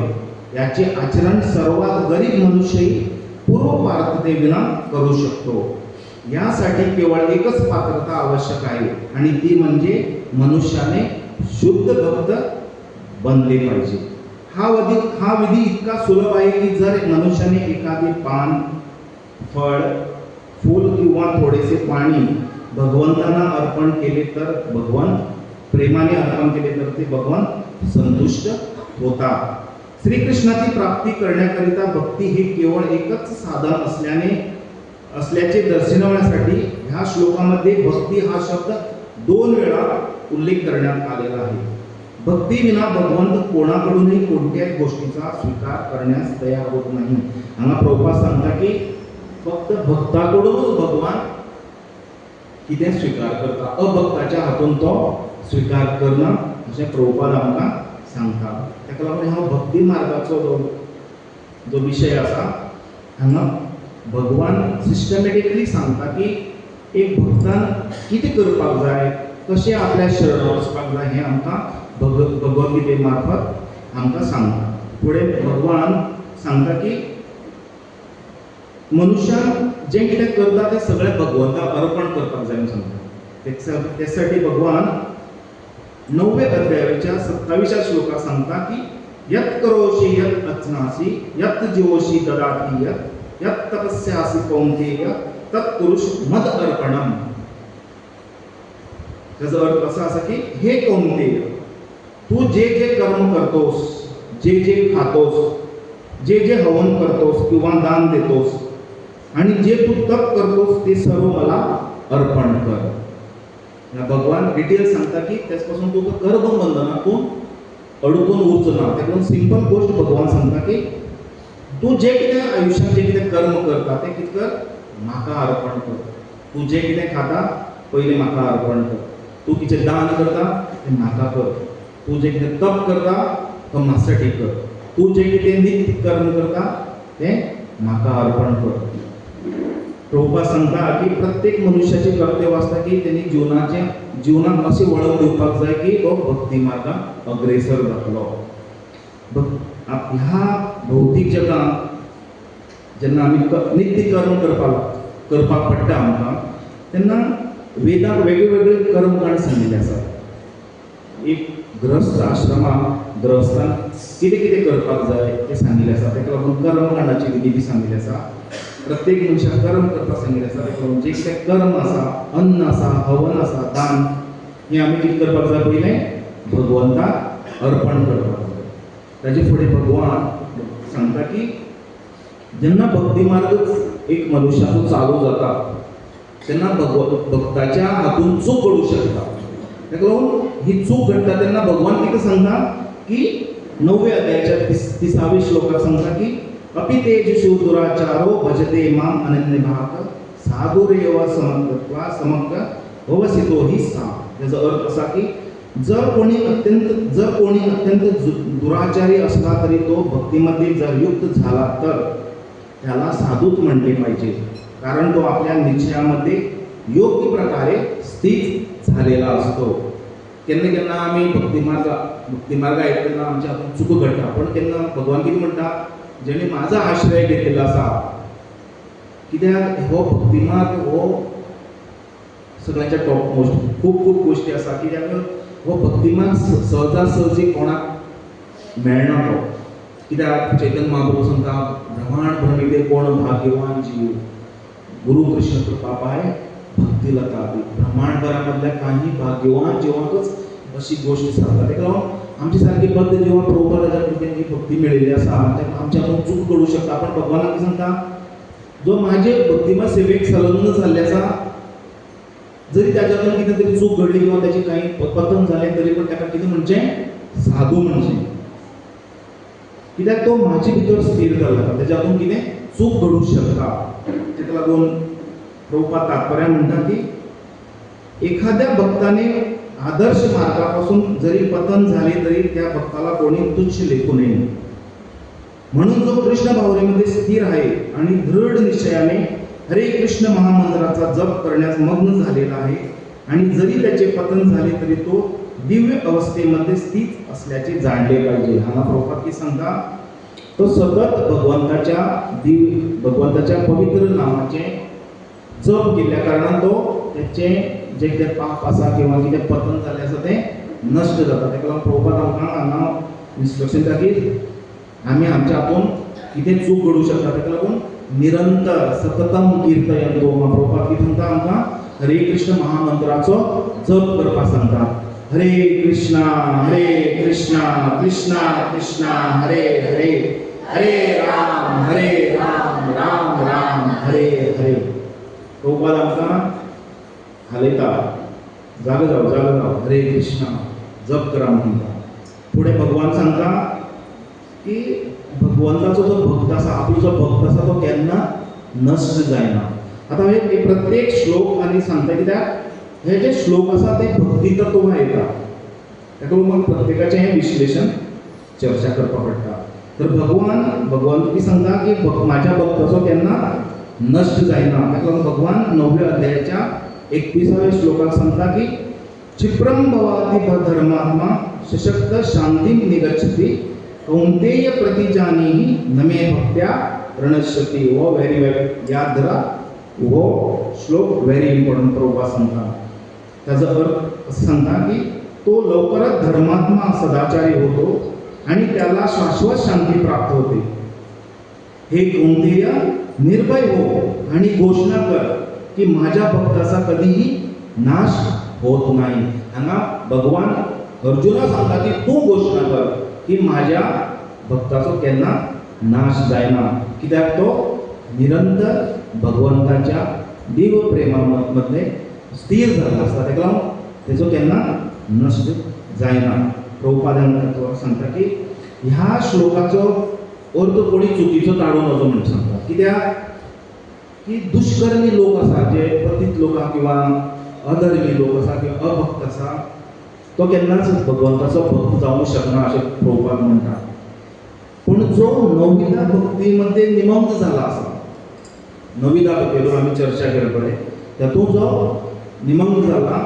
याचे आचरण सर्वात गरीब मनुष्यही पूर्वपात्रतेविना करू शकतो. यासाठी केवळ एकच पात्रता आवश्यक आहे आणि ती म्हणजे मनुष्याने शुद्ध भक्त बनले पाहिजे. हा विधी इतका सुलभ आहे की जर मनुष्याने एखादे पान, फळ, फूल किंवा थोडेसे पाणी भगवंतांना अर्पण केले तर भगवान प्रेमाने अर्पण केले तर ते भगवान संतुष्ट होतात. श्रीकृष्णाची प्राप्ती करण्याकरिता भक्ती ही केवळ एकच साधन असल्याचे दर्शवण्यासाठी ह्या श्लोकामध्ये भक्ती हा शब्द 2 वेळा उल्लेख करण्यात आलेला आहे. भक्तीविना भगवंत कोणाकडूनही कोणत्याही गोष्टीचा स्वीकार करण्यास तयार होत नाही. हांगा प्रभुपाद सांगता की फक्त भक्ताकडूनच भगवान कितें स्वीकार करता, अभक्ताच्या हातून तो स्वीकार करना अशें प्रभुपाद आमकां सांगता. ताका लागून ह्या भक्ती मार्गाचो जो विशय आसा हांगा भगवान सिस्टमॅटिकली सांगता की एक भक्तान कितें करपाक जाय, कशें आपल्या शरणां वचपाक जाय हें आमकां भगवद्गीते मार्फत आमकां सांगता. फुडें भगवान सांगता की मनुष्यान जें कितें करता तें सगळें भगवंताक अर्पण करपाक जाय म्हूण सांगता. त्यासाठी भगवान 9व्या अध्यायाच्या 27व्या श्लोकात सांगता की यत् करोषि यत् अश्नासि यत् जीवोषि ददाति यत् यत् तपस्यासि कौन्तेय तत्पुरुष मद अर्पणम. त्याचा अर्थ असा आसा की हे कौन्तेय, तू जे जे कर्म करतोस, जे जे खातोस, जे जे हवन करतोस किंवा दान देतोस आणि जे तू तप करतोस ते सर्व मला अर्पण कर. भगवान डिटेल सांगता की त्यापासून तुका कर्मबंधनातून अडकून उरचो ना. ताका सिंपल गोष्ट भगवान सांगता की तू जे कितें आयुष्यात जे कितें कर्म करता तें कितें कर, म्हाका अर्पण कर. तू जे कितें खाता पयलें म्हाका अर्पण कर. तू कितें दान करता तें म्हाका कर. तू जे कितें तप करता तो म्हासाठी कर. तू जे कितें नित्य कर्म करता तें म्हाका अर्पण कर. प्रभुपाद सांगता की प्रत्येक मनुष्याचे कर्तव्य आसता की तेणी जिवनाक अशें वळण दिवपाक जाय की तो भक्ती मार्गाक अग्रेसर जातलो. ह्या भौतीक जगांत जेन्ना आमी नित्य कर्म करपाक पडटा आमकां तेन्ना वेदाक वेगळे वेगळे कर्मकांड सांगिल्ले आसात. एक गृहस्थ आश्रमाक गृहस्थान कितें कितें करपाक जाय तें सांगिल्लें आसा. ताका लागून कर्मकांडाची विधी बी सांगिल्ली आसा. प्रत्येक मनशाक कर्म करपाक सांगिल्लें आसा. ताका लागून जें कितें कर्म आसा, अन्न आसा, हवन आसा, दान, हें आमी कितें करपाक जाय? पयलें भगवंताक अर्पण करपाक जाय. ताजे फुडें भगवान सांगता की जेन्ना भक्ती मार्ग एक मनुष्याचो चालू जाता तेन्ना भक्ताच्या हातून चूक घडूं शकता. ताका लागून ही चूक घडटा तेन्ना भगवान कितें सांगता की 9व्या अध्यायाच्या 30व्या श्लोकाक सांगता की अपि तेजसु दुराचारो भजते माम अनन्यभाक साधुरेव समग्रत्वा समग्र अवसितो ही सा. त्याचा अर्थ असा की जर कोणी अत्यंत दुराचारी असला तरी तो भक्तीमध्ये जर युक्त झाला तर त्याला साधूच म्हणले पाहिजे, कारण तो आपल्या निश्चयामध्ये योग्य प्रकारे स्थित झालेला असतो. केन्ना केन्ना आमी भक्तिमार्ग आयकतना आमच्या हातून चुको घडटा, पण केन्ना भगवान कितें म्हणटा, जेणे माझा आश्रय घेतिल्लो आसा, कित्याक हो भक्तिमार्ग हो सगळ्यांच्या टॉप मोस्ट खूब खूब गोश्टी आसा. कित्याक हो भक्तिमार्ग सहजासहजी कोणाक मेळना तो. कित्याक चैतन्य महाप्रभू सांगता, ब्रह्मांड भ्रमिते कोण भाग्यवान जीव, गुरु कृष्ण कृपा पाय भक्ती लता. ब्रह्मांडभरामधल्या काही भाग्यवान जिवांकच अशी गोष्ट सांगता. ताका लागून आमची सारकी बद्द जिवां प्रभुपादाच्या कृपेन ही भक्ती मेळिल्ली आसा, आमच्या हातून चूक घडूं शकता. पण भगवान कितें सांगता, जो म्हाजे भक्तिमा सेवेक संलग्न जाल्ले आसा, जरी ताच्यातून कितें तरी चूक घडली किंवा ताची काही पतन जालें तरी पण ताका कितें म्हणचें, साधू म्हणचें. कित्याक तो म्हाजे भितर स्थिर जाल्लो आसा, ताच्या हातून कितें चूक घडूं शकता. ताका लागून प्रभुपाद तात्पर्य म्हणटा की एखाद्या भक्ताने आदर्श मार्गापासून जरी पतन झाले तरी त्या भक्ताला कोणी तुच्छ लेखू नये. म्हणून जो कृष्ण भावनेमध्ये स्थिर आहे आणि दृढ निश्चयाने हरे कृष्ण महामंत्राचा जप करण्यास मग्न झालेला आहे आणि जरी त्याचे पतन झाले तरी तो दिव्य अवस्थेमध्ये स्थित असल्याचे जाणले पाहिजे. हांगा प्रभुपाद की सांगता, तो सतत भगवंताच्या पवित्र नामाचे जप केल्ल्या कारणान तो त्याचे जे कितें पाप आसा किंवा कितें पतन जालें आसा तें नश्ट जाता. ताका लागून प्रभुपाद आमकां हांगा इन्स्ट्रक्शन दिता की आमी आमच्या हातून कितें चूक घडूं शकता. ताका लागून निरंतर सततम कीर्तयंतो प्रभुपाद कितें सांगता आमकां, हरे कृष्ण महामंत्राचो जप करपाक सांगता. हरे कृष्णा हरे कृष्णा कृष्णा कृष्णा हरे हरे, हरे राम हरे राम राम राम हरे हरे. प्रभुपाद आमकां हालयता, जागो जाव जागो जाव, हरे कृष्णा जप करा म्हणटा. फुडें भगवान सांगता की भगवंताचो जो भक्त आसा, आपलो जो भक्त आसा तो केन्ना नश्ट जायना. आतां हे प्रत्येक श्लोक आनी सांगता कित्याक हे जे श्लोक आसा ते भक्ती तत्वां येता, ताका लागून प्रत्येकाचें हें विश्लेशण चर्चा करपाक पडटा. तर भगवान कितें सांगता की म्हाज्या भक्ताचो केन्ना नश्ट जायना. ताका लागून भगवान 9व्या अध्यायाच्या 31व्या श्लोकाक सांगता की क्षिप्रम भवाति धर्मात्मा सशक्त शांतीं निगच्छति कौंतेय प्रतिजानीहि न मे भक्त्या प्रणश्यति. हो व्हेरी वेल याद धरा, हो श्लोक व्हेरी इम्पॉर्टंट. प्रभुपाद सांगता त्याचा अर्थ असं सांगता की तो लवकरच धर्मात्मा सदाचारी होतो आणि त्याला शाश्वत शांती प्राप्त होते. हे कौंतेय, निर्भय हो आणि घोषणा कर की माझ्या भक्ताचा कधीही नाश होत नाही. हांगा भगवान अर्जुना सांगता की तूं घोषणा कर की माझ्या भक्ताचो केन्ना नाश जायना, कित्याक तो निरंतर भगवंताच्या देव प्रेमामध्ये स्थिर जाल्लो आसता, ताका लागून तेजो केन्ना नश्ट जायना. प्रभुपादान सांगता की ह्या श्लोकाचो अर्थ कोणी चुकीचो काडूं नजो म्हणून सांगता, कित्याक की दुष्कर्मी लोक आसा, जे पतीत लोक आसा किंवा अधर्मी लोक आसा किंवा अभक्त आसा, तो केन्नाच भगवंताचो भक्त जावंक शकना अशें प्रभुपाद म्हणटा. पूण जो नविदा भक्तीमध्ये निमग्न जाला आसा, नविदा भक्तीचेर आमी चर्चा केली पळय, तातूंत जो निमग्न जाला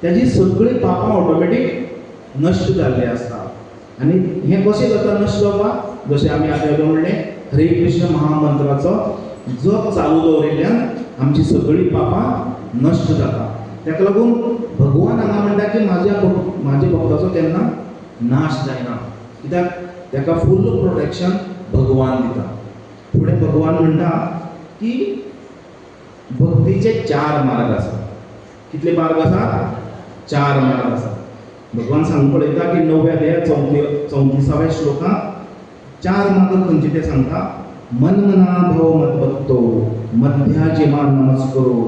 ताजी सगळीं पापां ऑटोमॅटीक नश्ट जाल्लीं आसता. आनी हें कशें जाता नश्ट जावपाक, जशें आमी आतां म्हणलें हरे कृष्ण महामंत्राचो जप चालू दवरिल्ल्यान आमची सगळीं पापां नश्ट जाता. ताका लागून भगवान हांगा म्हणटा की म्हाज्या म्हाज्या भक्ताचो केन्ना नाश जायना, कित्याक ताका फूल प्रोटेक्शन भगवान दिता. फुडें भगवान म्हणटा की भक्तीचे 4 मार्ग आसात. कितले मार्ग आसात? 4 मार्ग आसात. भगवान सांगून पळयता की 9व्या अध्याय 34व्या श्लोकांत 4 मार्ग खंयचे ते सांगता. मनमना भव मद्भक्तो मध्याजिमा नमस्करो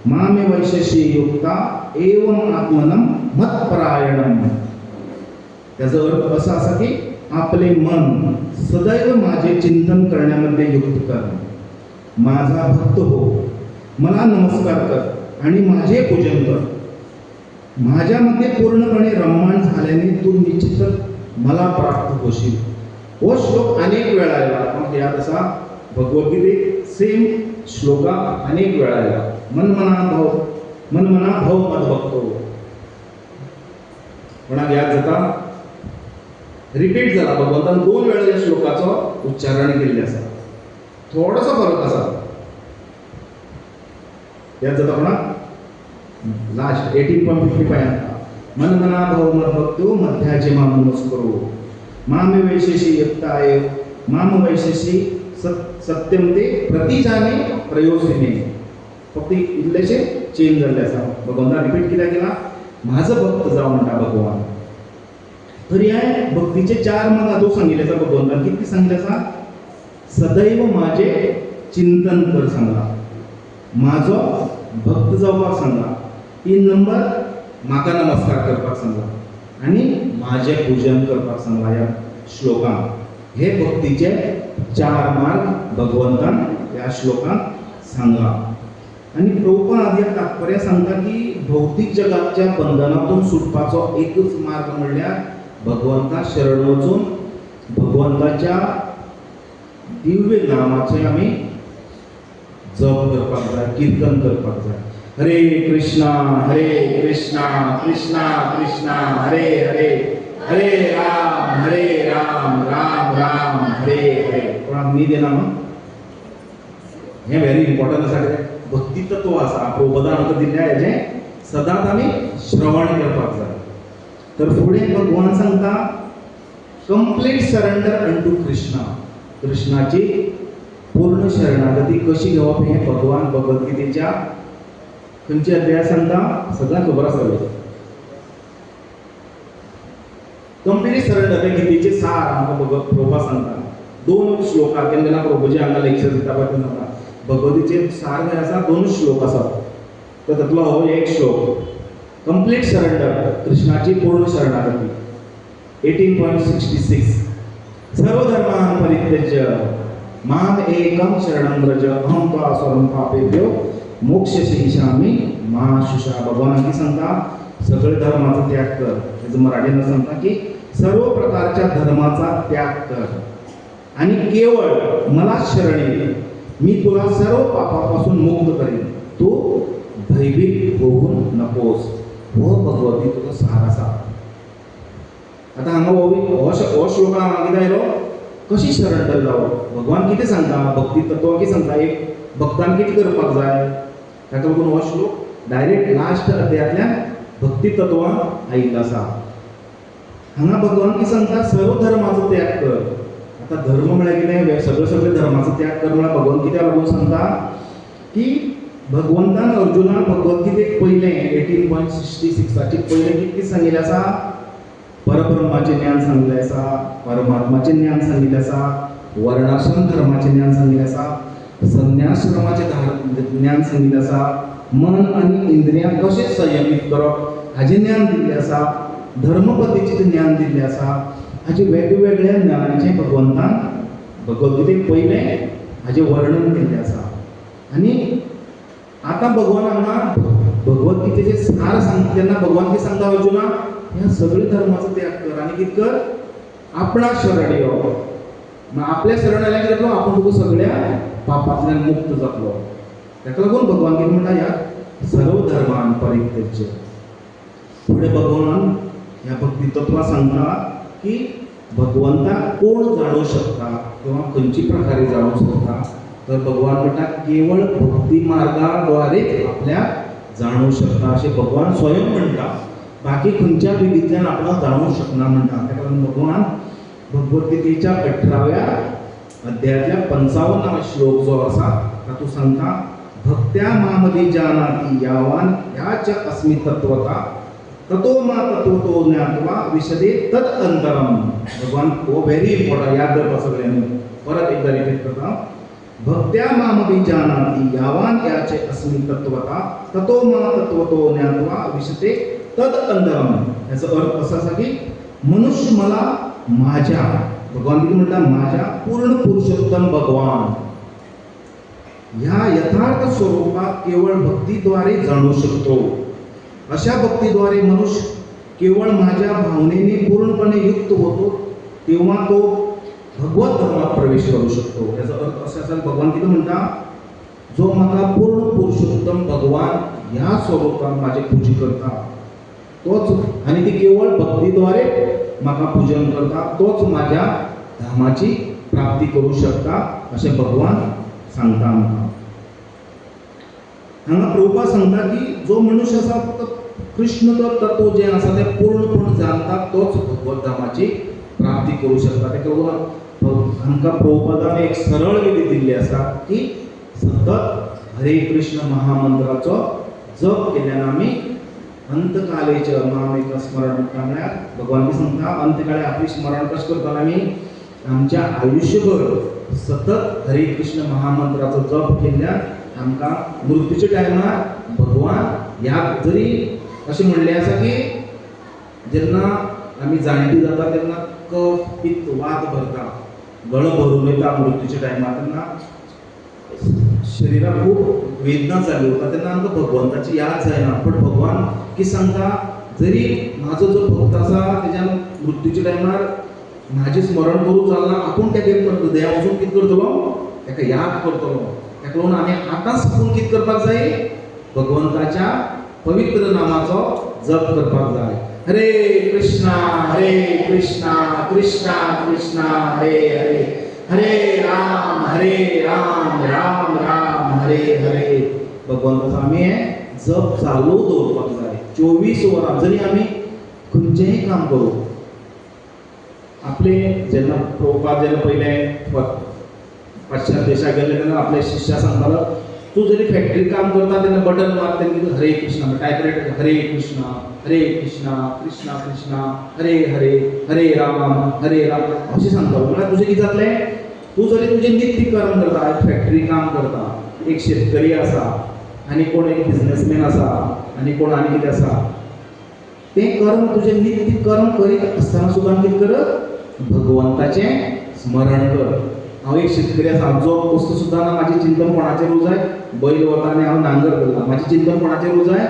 मामे वैशेषी युक्ता एवं आत्मनम मत्परायणम. त्याचा अर्थ असा आसा की आपले मन सदैव माझे चिंतन करण्यामध्ये युक्त कर, माझा भक्त हो, मला नमस्कार कर आणि माझे पूजन कर. माझ्यामध्ये पूर्णपणे रममाण झाल्याने तू निश्चितच मला प्राप्त होशील. हो श्लोक अनेक वेळा आयला, म्हाका याद आसा भगवद्गीतेक सेम श्लोका अनेक वेळा आयला. मनमना भव मनमना भव मद्भक्तो. कोणाक याद जाता? रिपीट जाला, भगवंतान 2 वेळा ह्या श्लोकाचो उच्चारण केल्लें आसा, थोडोसो फरक आसा. याद जाता कोणाक? लास्ट 18.55. मनमना भव मद्भक्तो मध्याजिमा नमस्करो माम वैशेषी युक्ताय माम वैशेषी सत्यम ते प्रतिजाने प्रयोजने. फक्त इल्लेशे चेंज जाल्ले आसा. भगवंतान रिपीट कित्याक केला? म्हाजो भक्त जावं म्हणटा भगवान. तर ह्या भक्तीचे 4 मार्ग आदों सांगिल्ले आसा भगवंतान. कितें सांगिल्लें आसा? सदैव म्हाजें चिंतन कर सांगला, म्हाजो भक्त जावपाक सांगला, 3 नंबर म्हाका नमस्कार करपाक सांगला आनी म्हाजें पूजन करपाक सांगला. ह्या श्लोकांत हे भक्तीचे 4 मार्ग भगवंतान ह्या श्लोकांत सांगला. आनी प्रभुपाद ह्या तात्पर्य सांगता की भौतीक जगाच्या बंधनातून सुटपाचो एकच मार्ग म्हणल्यार भगवंता शरण वचून भगवंताच्या दिव्य नामाचें आमी जप करपाक जाय, कीर्तन करपाक जाय. हरे कृष्णा हरे कृष्णा कृष्णा कृष्णा हरे हरे, हरे राम हरे राम राम राम हरे हरे. कोणाक न्हीद येना न्हू? हें व्हेरी इम्पॉर्टंट आसा, कित्याक भक्ती तत्व आसा प्रभुपदान आमकां दिल्ल्या हेजें सदांच आमी श्रवण करपाक जाय. तर फुडें भगवान सांगता कंप्लीट सरेंडर अंटू कृष्णा. कृष्णाची पूर्ण शरणागती कशी घेवप हें भगवान भगवद्गीतेच्या खंयच्या अध्याय सांगता, सगळ्यांक खबर आसतलें. कंप्लीट सरेंडर हें गीतेचें सार आमकां प्रभुपाद सांगता. 2 श्लोका केन्ना केन्ना प्रभुजी हांगा लेक्चर दिता पळय तेन्ना सांगता भगवद्गीतेचें सार खंय आसा? 2 श्लोक आसात, तर तातूंतलो हो एक श्लोक कंप्लीट सरेंडर, कृष्णाची पूर्ण शरणागती. 18.66 सर्वधर्मान परित्यज्य माम एकम शरणं व्रज अहं त्वा सर्वं पापेभ्यो मोक्षयिष्यामि मा शुचा. भगवान कितें सांगता? सगळे धर्माचो त्याग कर. हेजो मराठीन सांगता की सर्व प्रकारच्या धर्माचा त्याग कर आणि केवळ मला शरण ये, मी तुला सर्व पापापासून मुक्त करीन, तू भयभीत होऊ नकोस. हो भगवद्गीतेचो सार आसा. आतां हांगा हो श्लोक हांगा कितें आयलो? कशी सरेंडर जावप? भगवान कितें सांगता? भक्ती तत्व कितें सांगता? एक भक्तान कितें करपाक जाय? ताका लागून हो श्लोक डायरेक्ट लास्ट अध्यायांतल्यान भक्ती तत्वां आयिल्लो आसा. हांगा भगवान कितें सांगता? सर्व धर्माचो त्याग कर. आतां धर्म म्हळ्यार कितें? सगळे सगळे धर्माचो त्याग कर म्हळ्यार भगवान कित्याक लागून सांगता की भगवंतान अर्जुनाक भगवद्गीतेक पयलें 18.66 पयलें कितें सांगिल्लें आसा? परब्रह्माचें ज्ञान सांगिल्लें आसा, परमात्माचें ज्ञान सांगिल्लें आसा, वर्णाश्रम धर्माचें ज्ञान सांगिल्लें आसा, संन्याश्रमाचें ज्ञान सांगिल्लें आसा, मन आनी इंद्रियां कशें संयमीत करप हाजें ज्ञान दिल्लें आसा, धर्मपद्धतीचें ज्ञान दिल्लें आसा. हाजें वेगवेगळ्या ज्ञानाचें भगवंतान भगवद्गीतेक पयलें हाजें वर्णन केल्लें आसा. आनी आतां भगवान हांगा भगवद्गीतेचें सार सांगता तेन्ना भगवान कितें सांगता अर्जुनाक? ह्या सगळे धर्माचो त्याग कर आनी कितें कर? आपणा शरण यो. आपल्या शरण आल्यार कितें जातलो? आपूण तुका सगळ्या पापांतल्यान मुक्त जातलो. ताका लागून भगवान कितें म्हणटा? ह्या सर्व धर्मान परित्यज्य. फुडें भगवान ह्या भक्ती तत्वां सांगता की भगवंताक कोण जाणूं शकता किंवा खंयचे प्रकारे जाणूं शकता? तर भगवान म्हणटा केवळ भक्ती मार्गाद्वारेच आपल्याक जाणू शकता अशें भगवान स्वयं म्हणटा. बाकी खंयच्या विधींतल्यान आपणाक जाणूंक शकना म्हणटा. ताका लागून भगवान भगवद्गीतेच्या 18व्या अध्यायांतल्या 55 श्लोक जो आसा तातूंत सांगता, भक्त्या मामदी जानाति यावान ह्याच अस्मि तत्वता ततो मा तत्वतो ज्ञात्वा विशदे तद अंतरम. भगवान हो व्हेरी इम्पॉर्टंट, याद दवरपा सगळ्यांनी. परत एकदा रिपीट करता, भक्त्या मामदी जानाति यावान याचे अस्मि तत्वता ततो मा तत्वतो ज्ञात्वा विशते तद अंतरम. याचा अर्थ असा आसा की मनुष्य मला माझ्या, भगवान कितें म्हणटा, माझ्या पूर्ण पुरुषोत्तम भगवान ह्या यथार्थ स्वरूपात केवळ भक्तीद्वारे जाणू शकतो. अशा भक्तीद्वारे मनुष्य केवळ माझ्या भावनेने पूर्णपणे युक्त होतो तेव्हा तो भगवत धर्मात प्रवेश करू शकतो. याचा अर्थ असा आसा, भगवान कितें म्हणटा, जो म्हाका पूर्ण पुरुषोत्तम भगवान ह्या स्वरूपात माझे पूजा करता तोच, आनी ती केवळ भक्तीद्वारे म्हाका पूजन करता तोच माझ्या धामाची प्राप्ती करू शकता अशें भगवान सांगता आमकां. हांगा प्रभुपाद सांगता की जो मनुष्य आसा फक्त कृष्ण तत्व जें आसा तें पूर्णपण जाणता तोच भगवत धामाची प्राप्ती करू शकता. ताका लागून आमकां प्रभुपादान एक सरळ विधी दिल्ली आसा की सतत हरे कृष्ण महामंत्राचो जप केल्ल्यान आमी अंतकालेचे मामेक स्मरण म्हणटा. म्हळ्यार भगवान बी सांगता अंतकाळे आपली स्मरण कशें करताले आमी, आमच्या आयुष्यभर सतत हरे कृष्ण महामंत्राचो जप केल्ल्यान आमकां मृत्यूच्या टायमार भगवान ह्या जरी अशें म्हणलें आसा की जेन्ना आमी जाणटी जाता तेन्ना कफ पित्त वात भरता, गळो भरून येता मृत्यूच्या टायमार, तेन्ना शरिराक खूब वेदना चालू उरता, तेन्ना आमकां भगवंताची याद जायना. पण भगवान कितें सांगता, जरी म्हाजो जो भक्त आसा तेज्यान मृत्यूच्या टायमार म्हाजें स्मरण करूंक जालना, आपूण तेगे हृदया वचून कितें करतलो, ताका याद करतलो. ताका लागून आमी आतांच साकून कितें करपाक जाय, भगवंताच्या पवित्र नामाचो जप करपाक जाय. हरे कृष्णा हरे कृष्णा कृष्णा कृष्णा हरे हरे, हरे राम हरे राम राम राम हरे हरे. भगवंताचो आमी जप चालू दवरपाक जाय 24 वरां. जरी आमी खंयचेंय काम करूं, आपले जेन्ना प्रभुपाद जेन्ना पयलें पाश्चात्य देशाक गेले तेन्ना आपल्या शिष्या सांगतालो, तूं जरी फॅक्टरी काम करता तेन्ना बटन मार, तेन्ना कितें हरे कृष्णा टायपरायटर, हरे कृष्णा हरे कृष्णा कृष्णा कृष्णा हरे हरे हरे राम हरे राम अशें सांगतालो. म्हळ्यार तुजें कितें जातलें, तूं जरी तुजें नित्य कर्म करता, एक फॅक्टरी काम करता, एक शेतकरी आसा आनी कोण एक बिजनेसमॅन आसा आनी कोण आनी कितें आसा, तें कर्म तुजें नित्य कर्म करीत आसतना सुद्दां कितें कर, भगवंताचें स्मरण कर. हांव एक शेतकरी आसा, हांव जोप वस्तू सुद्दां ना, म्हाजें चिंतन कोणाचेर उरजाय, बैल वता आनी हांव नांगर करता, म्हाजें चिंतन कोणाचेर उरजाय,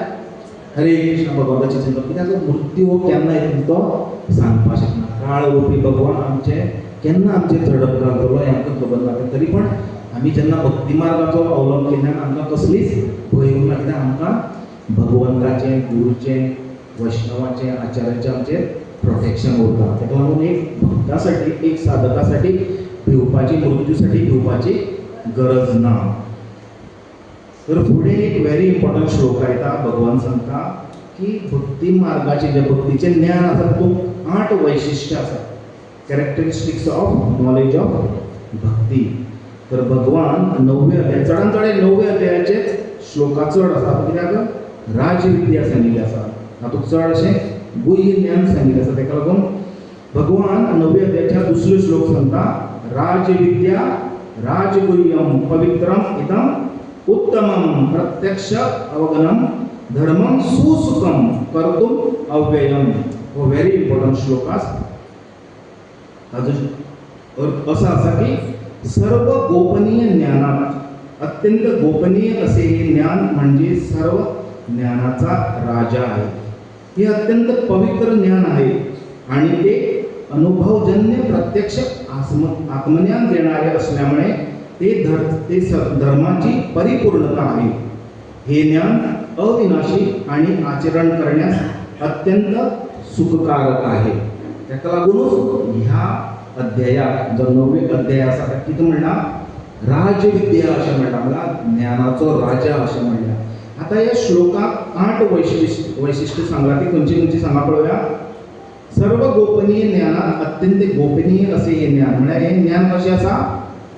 हरे कृष्ण भगवंताचें चिंतन. कित्याक मृत्यू हो केन्ना येतलो तो सांगपाक शकना. काळ रुपी भगवान आमचें केन्ना आमचेर झडप घालतलो हें आमकां खबर ना. तरी पण आमी जेन्ना भक्ती मार्गाचो अवलंब केल्ल्यान आमकां कसलीच भंय उरना, कित्याक आमकां भगवंताचें, गुरूचें, वैष्णवाचें, आचार्याचें आमचें प्रोटेक्शन उरता. ताका लागून एक भक्तासाठी, एक साधकासाठी भिवपाची, मृत्यूसाठी भिवपाची गरज ना. तर फुडें एक व्हेरी इम्पॉर्टंट श्लोक येता, भगवान सांगता की भक्ती मार्गाचे जे भक्तीचें ज्ञान आसा तातूंत 8 वैशिश्ट्य आसा, कॅरेक्टरिस्टिक्स ऑफ नॉलेज ऑफ भक्ती. तर भगवान 9वे अध्याय, चडान चड 9वे अध्यायाचेच श्लोका चड आसा, कित्याक राजविद्या सांगिल्ली आसा, तातूंत चड अशें गुह्य ज्ञान सांगिल्लें आसा. ताका लागून भगवान 9वे अध्यायाच्या दुसरो श्लोक सांगता, राजविद्या राजगुह्यम पवित्रम इदम उत्तमम प्रत्यक्ष अवगमनम धर्मम सुसुखम कर्तुम अव्ययम. हो व्हेरी इम्पॉर्टंट श्लोक आसा. ताजो अर्थ असा आसा की सर्व गोपनीय ज्ञानात अत्यंत गोपनीय असे हे ज्ञान म्हणजे सर्व ज्ञानाचा राजा आहे. हे अत्यंत पवित्र ज्ञान आहे आणि ते अनुभवजन्य प्रत्यक्ष आत्मज्ञान देणारे असल्यामुळे ते धर्माची परिपूर्णता आहे. हे ज्ञान अविनाशी आणि आचरण करण्यास अत्यंत सुखकारक आहे. ताका लागूनच ह्या अध्यायाक जो 9वे अध्याय आसा ताका कितें म्हणलां, राजविद्या अशें म्हणलां, म्हळ्यार ज्ञानाचो राजा अशें म्हणलां. आतां ह्या श्लोकाक 8 वैशिश्ट सांगला, ती खंयची खंयची सांगा पळोवया. सर्व गोपनीय ज्ञानात अत्यंत गोपनीय असे हे ज्ञान, म्हळ्यार हें ज्ञान कशें आसा,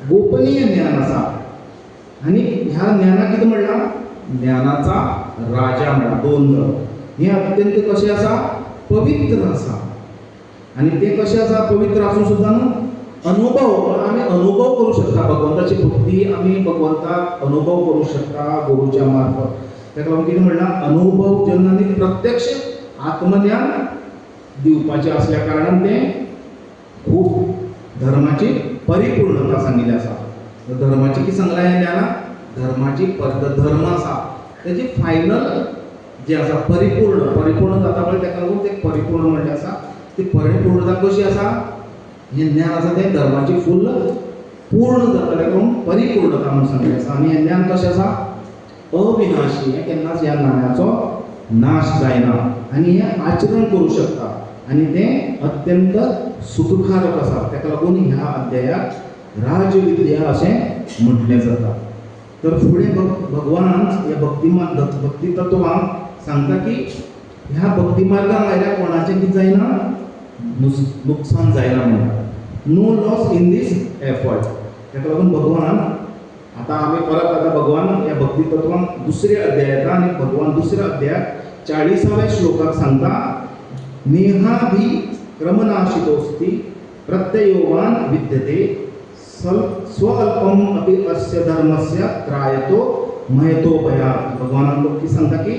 गोपनीय ज्ञान आसा. आनी ह्या ज्ञानाक कितें म्हणलां, ज्ञानाचा राजा म्हणला. 2 जाण हें अत्यंत कशें आसा, पवित्र आसा. आनी तें कशें आसा, पवित्र आसून सुद्दां न्हू अनुभव, आमी अनुभव करूं शकता भगवंताची भक्ती, आमी भगवंताक अनुभव करूं शकता गुरूच्या मार्फत. ताका लागून कितें म्हणलां, अनुभव जेन्ना आनी प्रत्यक्ष आत्मज्ञान दिवपाचें आसल्या कारणान तें खूब धर्माची परिपूर्णता सांगिल्ली आसा. धर्माची कितें सांगलां ह्या ज्ञानाक, धर्माची धर्म आसा तेजी फायनल जें आसा परिपूर्ण, परिपूर्ण जाता पळय, ताका लागून तें परिपूर्ण म्हणलें आसा. ती परिपूर्णता कशी आसा, हें ज्ञान आसा तें धर्माची फुल्ल पूर्ण जाता, ताका लागून परिपूर्णता म्हणून सांगिल्लें आसा. आनी हें ज्ञान कशें आसा, अविनाशी, हें केन्नाच ह्या ज्ञानाचो नाश जायना आनी हें आचरण करूं शकता आनी तें अत्यंत सुखकारक आसा. ताका लागून ह्या अध्यायाक राजविद्या अशें म्हटलें जाता. तर फुडें भगवान ह्या भक्ती तत्वांक सांगता की ह्या भक्ती मार्गाक आयल्यार कोणाचें कितें जायना, नुकसान जायना म्हणटा. No loss in this effort. ताका लागून भगवान आतां आमी परत आतां भगवान ह्या भक्ती तत्वांक दुसऱ्या अध्यायात आनी भगवान दुसऱ्या अध्यायाक 40व्या श्लोकाक सांगता, नेहाभि क्रमनाशितोस्ति प्रत्ययोवान विद्यते स्वअल्पम अपि अस्य धर्मस्य त्रायतो महतो भयात्. भगवान आमकां कितें सांगता की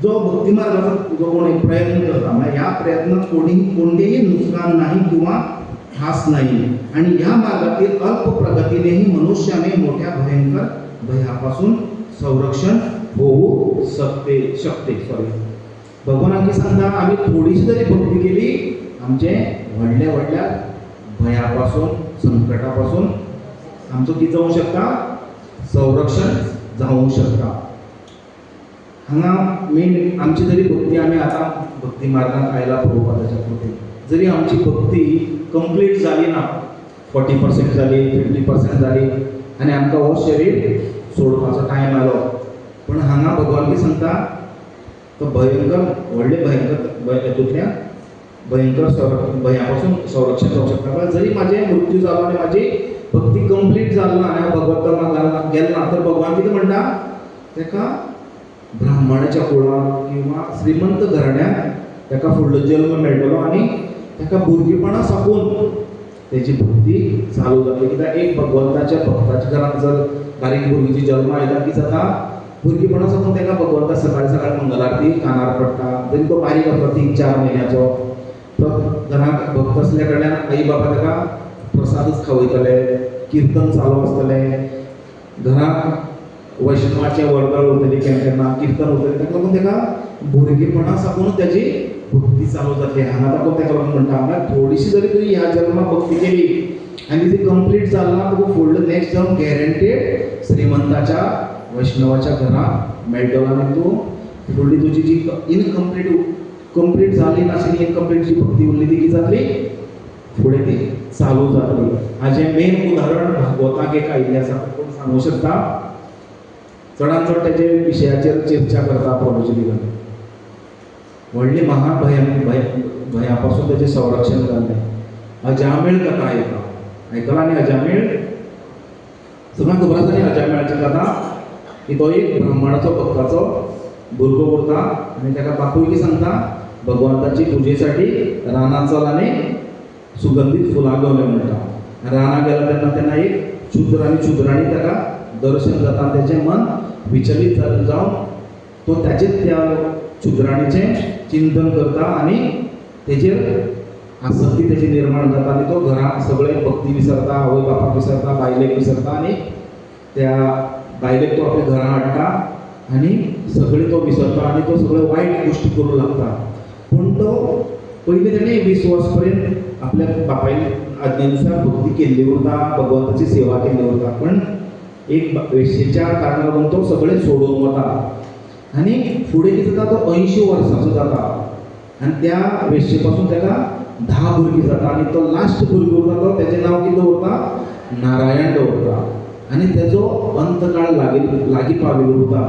जो भक्ती मार्गाचो जो कोण एक प्रयत्न करता, म्हळ्यार ह्या प्रयत्नात कोणतेही नुकसान नाही किंवा हास नाही आणि ह्या मार्गातील अल्प प्रगतीनेही मनुष्याने मोठ्या भयंकर भयापासून संरक्षण होऊ शकते. सॉरी, भगवान आमकां सांगता आमी थोडीशी जरी भक्ती केली आमचे व्हडल्या व्हडल्या भयापासून संकटापासून आमचो कितें जावंक शकता, संरक्षण जावंक शकता. हांगा मेन आमची जरी भक्ती, आमी आतां भक्ती मार्गांत आयला प्रभुपादाच्या कृपेन, जरी आमची भक्ती कंप्लीट जाली ना, 40% जाली, 50% जाली आनी आमकां हो शरीर सोडपाचो टायम आयलो, पूण हांगा भगवान कितें सांगता, तो भयंकर व्हडले भयंकर हेतूंतल्यान भयंकर भंया पासून संरक्षण जावंक शकता. पण जरी म्हाजें मृत्यू जालो आनी म्हाजी भक्ती कंप्लीट जाली ना आनी हांव भगवत मार्गान गेलो ना, तर भगवान कितें म्हणटा, ताका ब्राह्मणाच्या कुळांत किंवा श्रीमंत घराण्यांत ताका फुडलो जल्म मेळटलो आनी ताका भुरगेपणा साकून तेजी भक्ती चालू जातली. कित्याक एक भगवंताच्या भक्ताच्या घरांत जर बारीक भुरगीं जी जल्मा येता की जाता, भुरगेपणा साकून ताका भगवंता सकाळी सकाळी मंगलारती कानार पडटा. जरी तो बारीक आसलो 3-4 म्हयन्याचो, घरांत भक्त आसल्या कडल्यान आई बाबा ताका प्रसादच खावयतले, किर्तन चालू आसतलें, घरांत वैष्णवाचें वर्दळ उरतली, केन्ना केन्ना किर्तन उरतलें. ताका लागून ताका भुरगेपणा साकूनच ताजी भक्ती चालू जातली. हांगा ताका ताका लागून म्हणटा, म्हळ्यार थोडीशी जरी तुवें ह्या जल्माक भक्ती केली आनी ती कंप्लीट जाली ना, तुका फुडलो नेक्स्ट जल्म गॅरंटेड श्रीमंताच्या वैष्णवाच्या घरांत मेळटलो आनी तूं फुडली तुजी जी इनकम्प्लीट कंप्लीट जाली नाशिल्ली इनकम्प्लीट जी भक्ती उरली ती कितें जातली, फुडें ती चालू जातली. हाजें मेन उदाहरण भागवताक एक आयिल्लें आसा, कोण सांगूंक शकता? चडान चड तेजे विशयाचेर चर्चा करता प्रभुजी दिगंत. व्हडली महाभय भया पासून तेजें संरक्षण जाल्लें. अजामेळ कथा येता, आयकलां न्ही अजामेळ? सगळ्यांक खबर आसा न्ही अजामेळाची कथा? की तो एक ब्राह्मणाचो भक्ताचो भुरगो उरता आनी ताका बापूय कितें सांगता, भगवंताची पुजेसाठी रानांत चल आनी सुगंधीत फुलां घेवन यो म्हणटा. रानांत गेलो तेन्ना तेन्ना एक शूद्र आनी शूद्राणी ताका दर्शन जाता आनी तेचें मन विचलीत जावन तो ताचेच त्या शूद्राणीचें चिंतन करता आनी तेजेर आसक्ती तेजी निर्माण जाता आनी तो घरांत सगळें भक्ती विसरता, आवय बापाक विसरता, बायलेक विसरता आनी त्या बायलेक तो आपल्या घरां हाडटा आनी सगळें तो विसरता आनी तो सगळ्यो वायट गोश्टी करूंक लागता. पूण तो पयलीं तेणें 20 वर्स पर्यंत आपल्या बापायन आज्ञेनुसार भक्ती केल्ली उरता, भगवंताची सेवा केल्ली उरता, पण एक वेश्येच्या कारणाक लागून तो सगळें सोडून वता आनी फुडें कितें जाता, तो 80 वर्सांचो जाता आनी त्या वेश्ये पासून ताका 10 भुरगीं जाता आनी तो लास्ट भुरगो उरता तो तेजें नांव कितें दवरता, नारायण दवरता आनी तेजो अंतकाळ लागीं पाविल्लो उरता.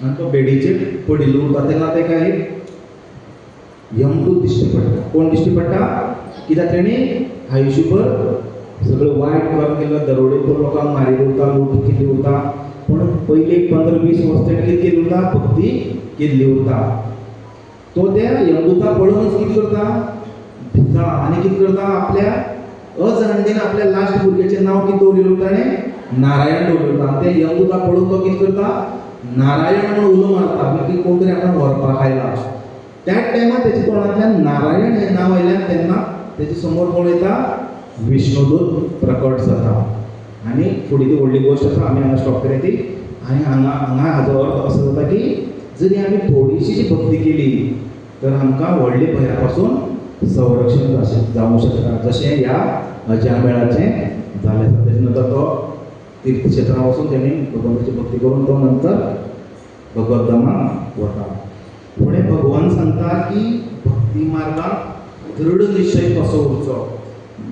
आनी तो बेडीचेर पडिल्लो उरता. तेन्ना ताका एक यमदूत दिश्टी पडटा. कोण दिश्टी पडटा? कित्याक तेणी आयुश्यभर सगळें वायट काम केल्लो, दरोडेखोर लोकांक मारिल्ले उरता, लूट केल्ली उरता, पूण पयलीं 15-20 वर्सां तेणें कितें केल्ली उरता? भक्ती केल्ली उरता. तो त्या यमदूताक पळोवनच कितें करता? भिता आनी कितें करता? आपल्या अजाणतेन आपल्या लास्ट भुरग्याचें नांव कितें दवरिल्लें उरता ताणें? नारायण दवरिल्लें उरता. आनी तें यमदूताक पळोवन तो कितें करता? नारायण म्हणून उलो मारता, म्हणजे कोण तरी आपणाक व्हरपाक आयला. त्याच टायमार तेच्या तोंडांतल्यान नारायण हें नांव आयल्यान तेन्ना तेजे समोर कोण येता? विष्णुदूत प्रकट जाता. आनी फुडें ती व्हडली गोश्ट आसा, आमी हांगा स्टॉप करया ती. आनी हांगा हांगा हाजो अर्थ असो जाता की जरी आमी थोडीशी भक्ती केली तर आमकां व्हडले भंया पासून संरक्षण जावंक शकता, जशें ह्या अजामेळाचें जालें आसा. तेजे नंतर तो तीर्थक्षेत्रां वचून तेणी भगवंताची भक्ती करून तो नंतर भगवद्धामाक वता. फुडें भगवान सांगता की भक्ती मार्गाक दृढ निश्चय कसो उरचो,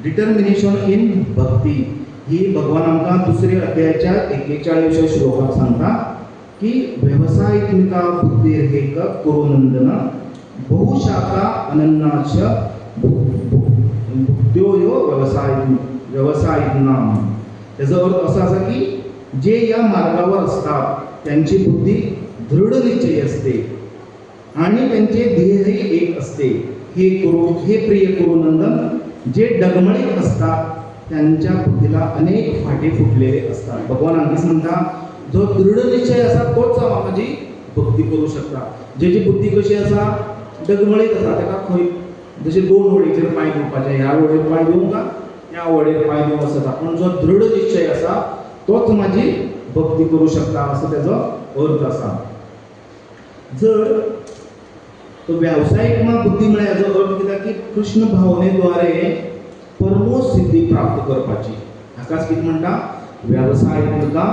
डिटर्मिनेशन इन भक्ती, ही भगवान आमकां दुसऱ्या अध्यायाच्या 41व्या श्लोकाक सांगता की वेवसायित्मिका बुद्धिर्हेक कुरुनंदन बहुशाखा अनन्नाश भुक्त्यो यो व्यवसायिनाम. त्याचो अर्थ असो आसा की जे ह्या मार्गावर असतात त्यांची बुद्धी दृढ निश्चयी असते आणि त्यांचे ध्येयही एक असते. हे प्रिय कुरुनंदन, जे डगमळीत असतात त्यांच्या बुद्धीला अनेक फाटे फुटलेले असतात. भगवान आणखीच म्हणता जो दृढ निश्चय आसा तोच म्हाजी भक्ती करूं शकता. जेची बुद्धी कशी आसा? डगमळीत आसा, ताका खंय जशे दोन वडीचेर पांय दिवपाचे, ह्या वडीर पांय दिवंक का त्या वडीर पांय दिवंक आसता, पूण जो दृढ निश्चय आसा तोच म्हाजी भक्ती करूं शकता असो तेजो अर्थ आसा. जर तो व्यावसायिक मा बुद्धी म्हळ्यार हाजो अर्थ कितें की कृष्ण भावनेद्वारे परमोच सिद्धी प्राप्त करपाची, हाकाच कितें म्हणटा? वेवसायिका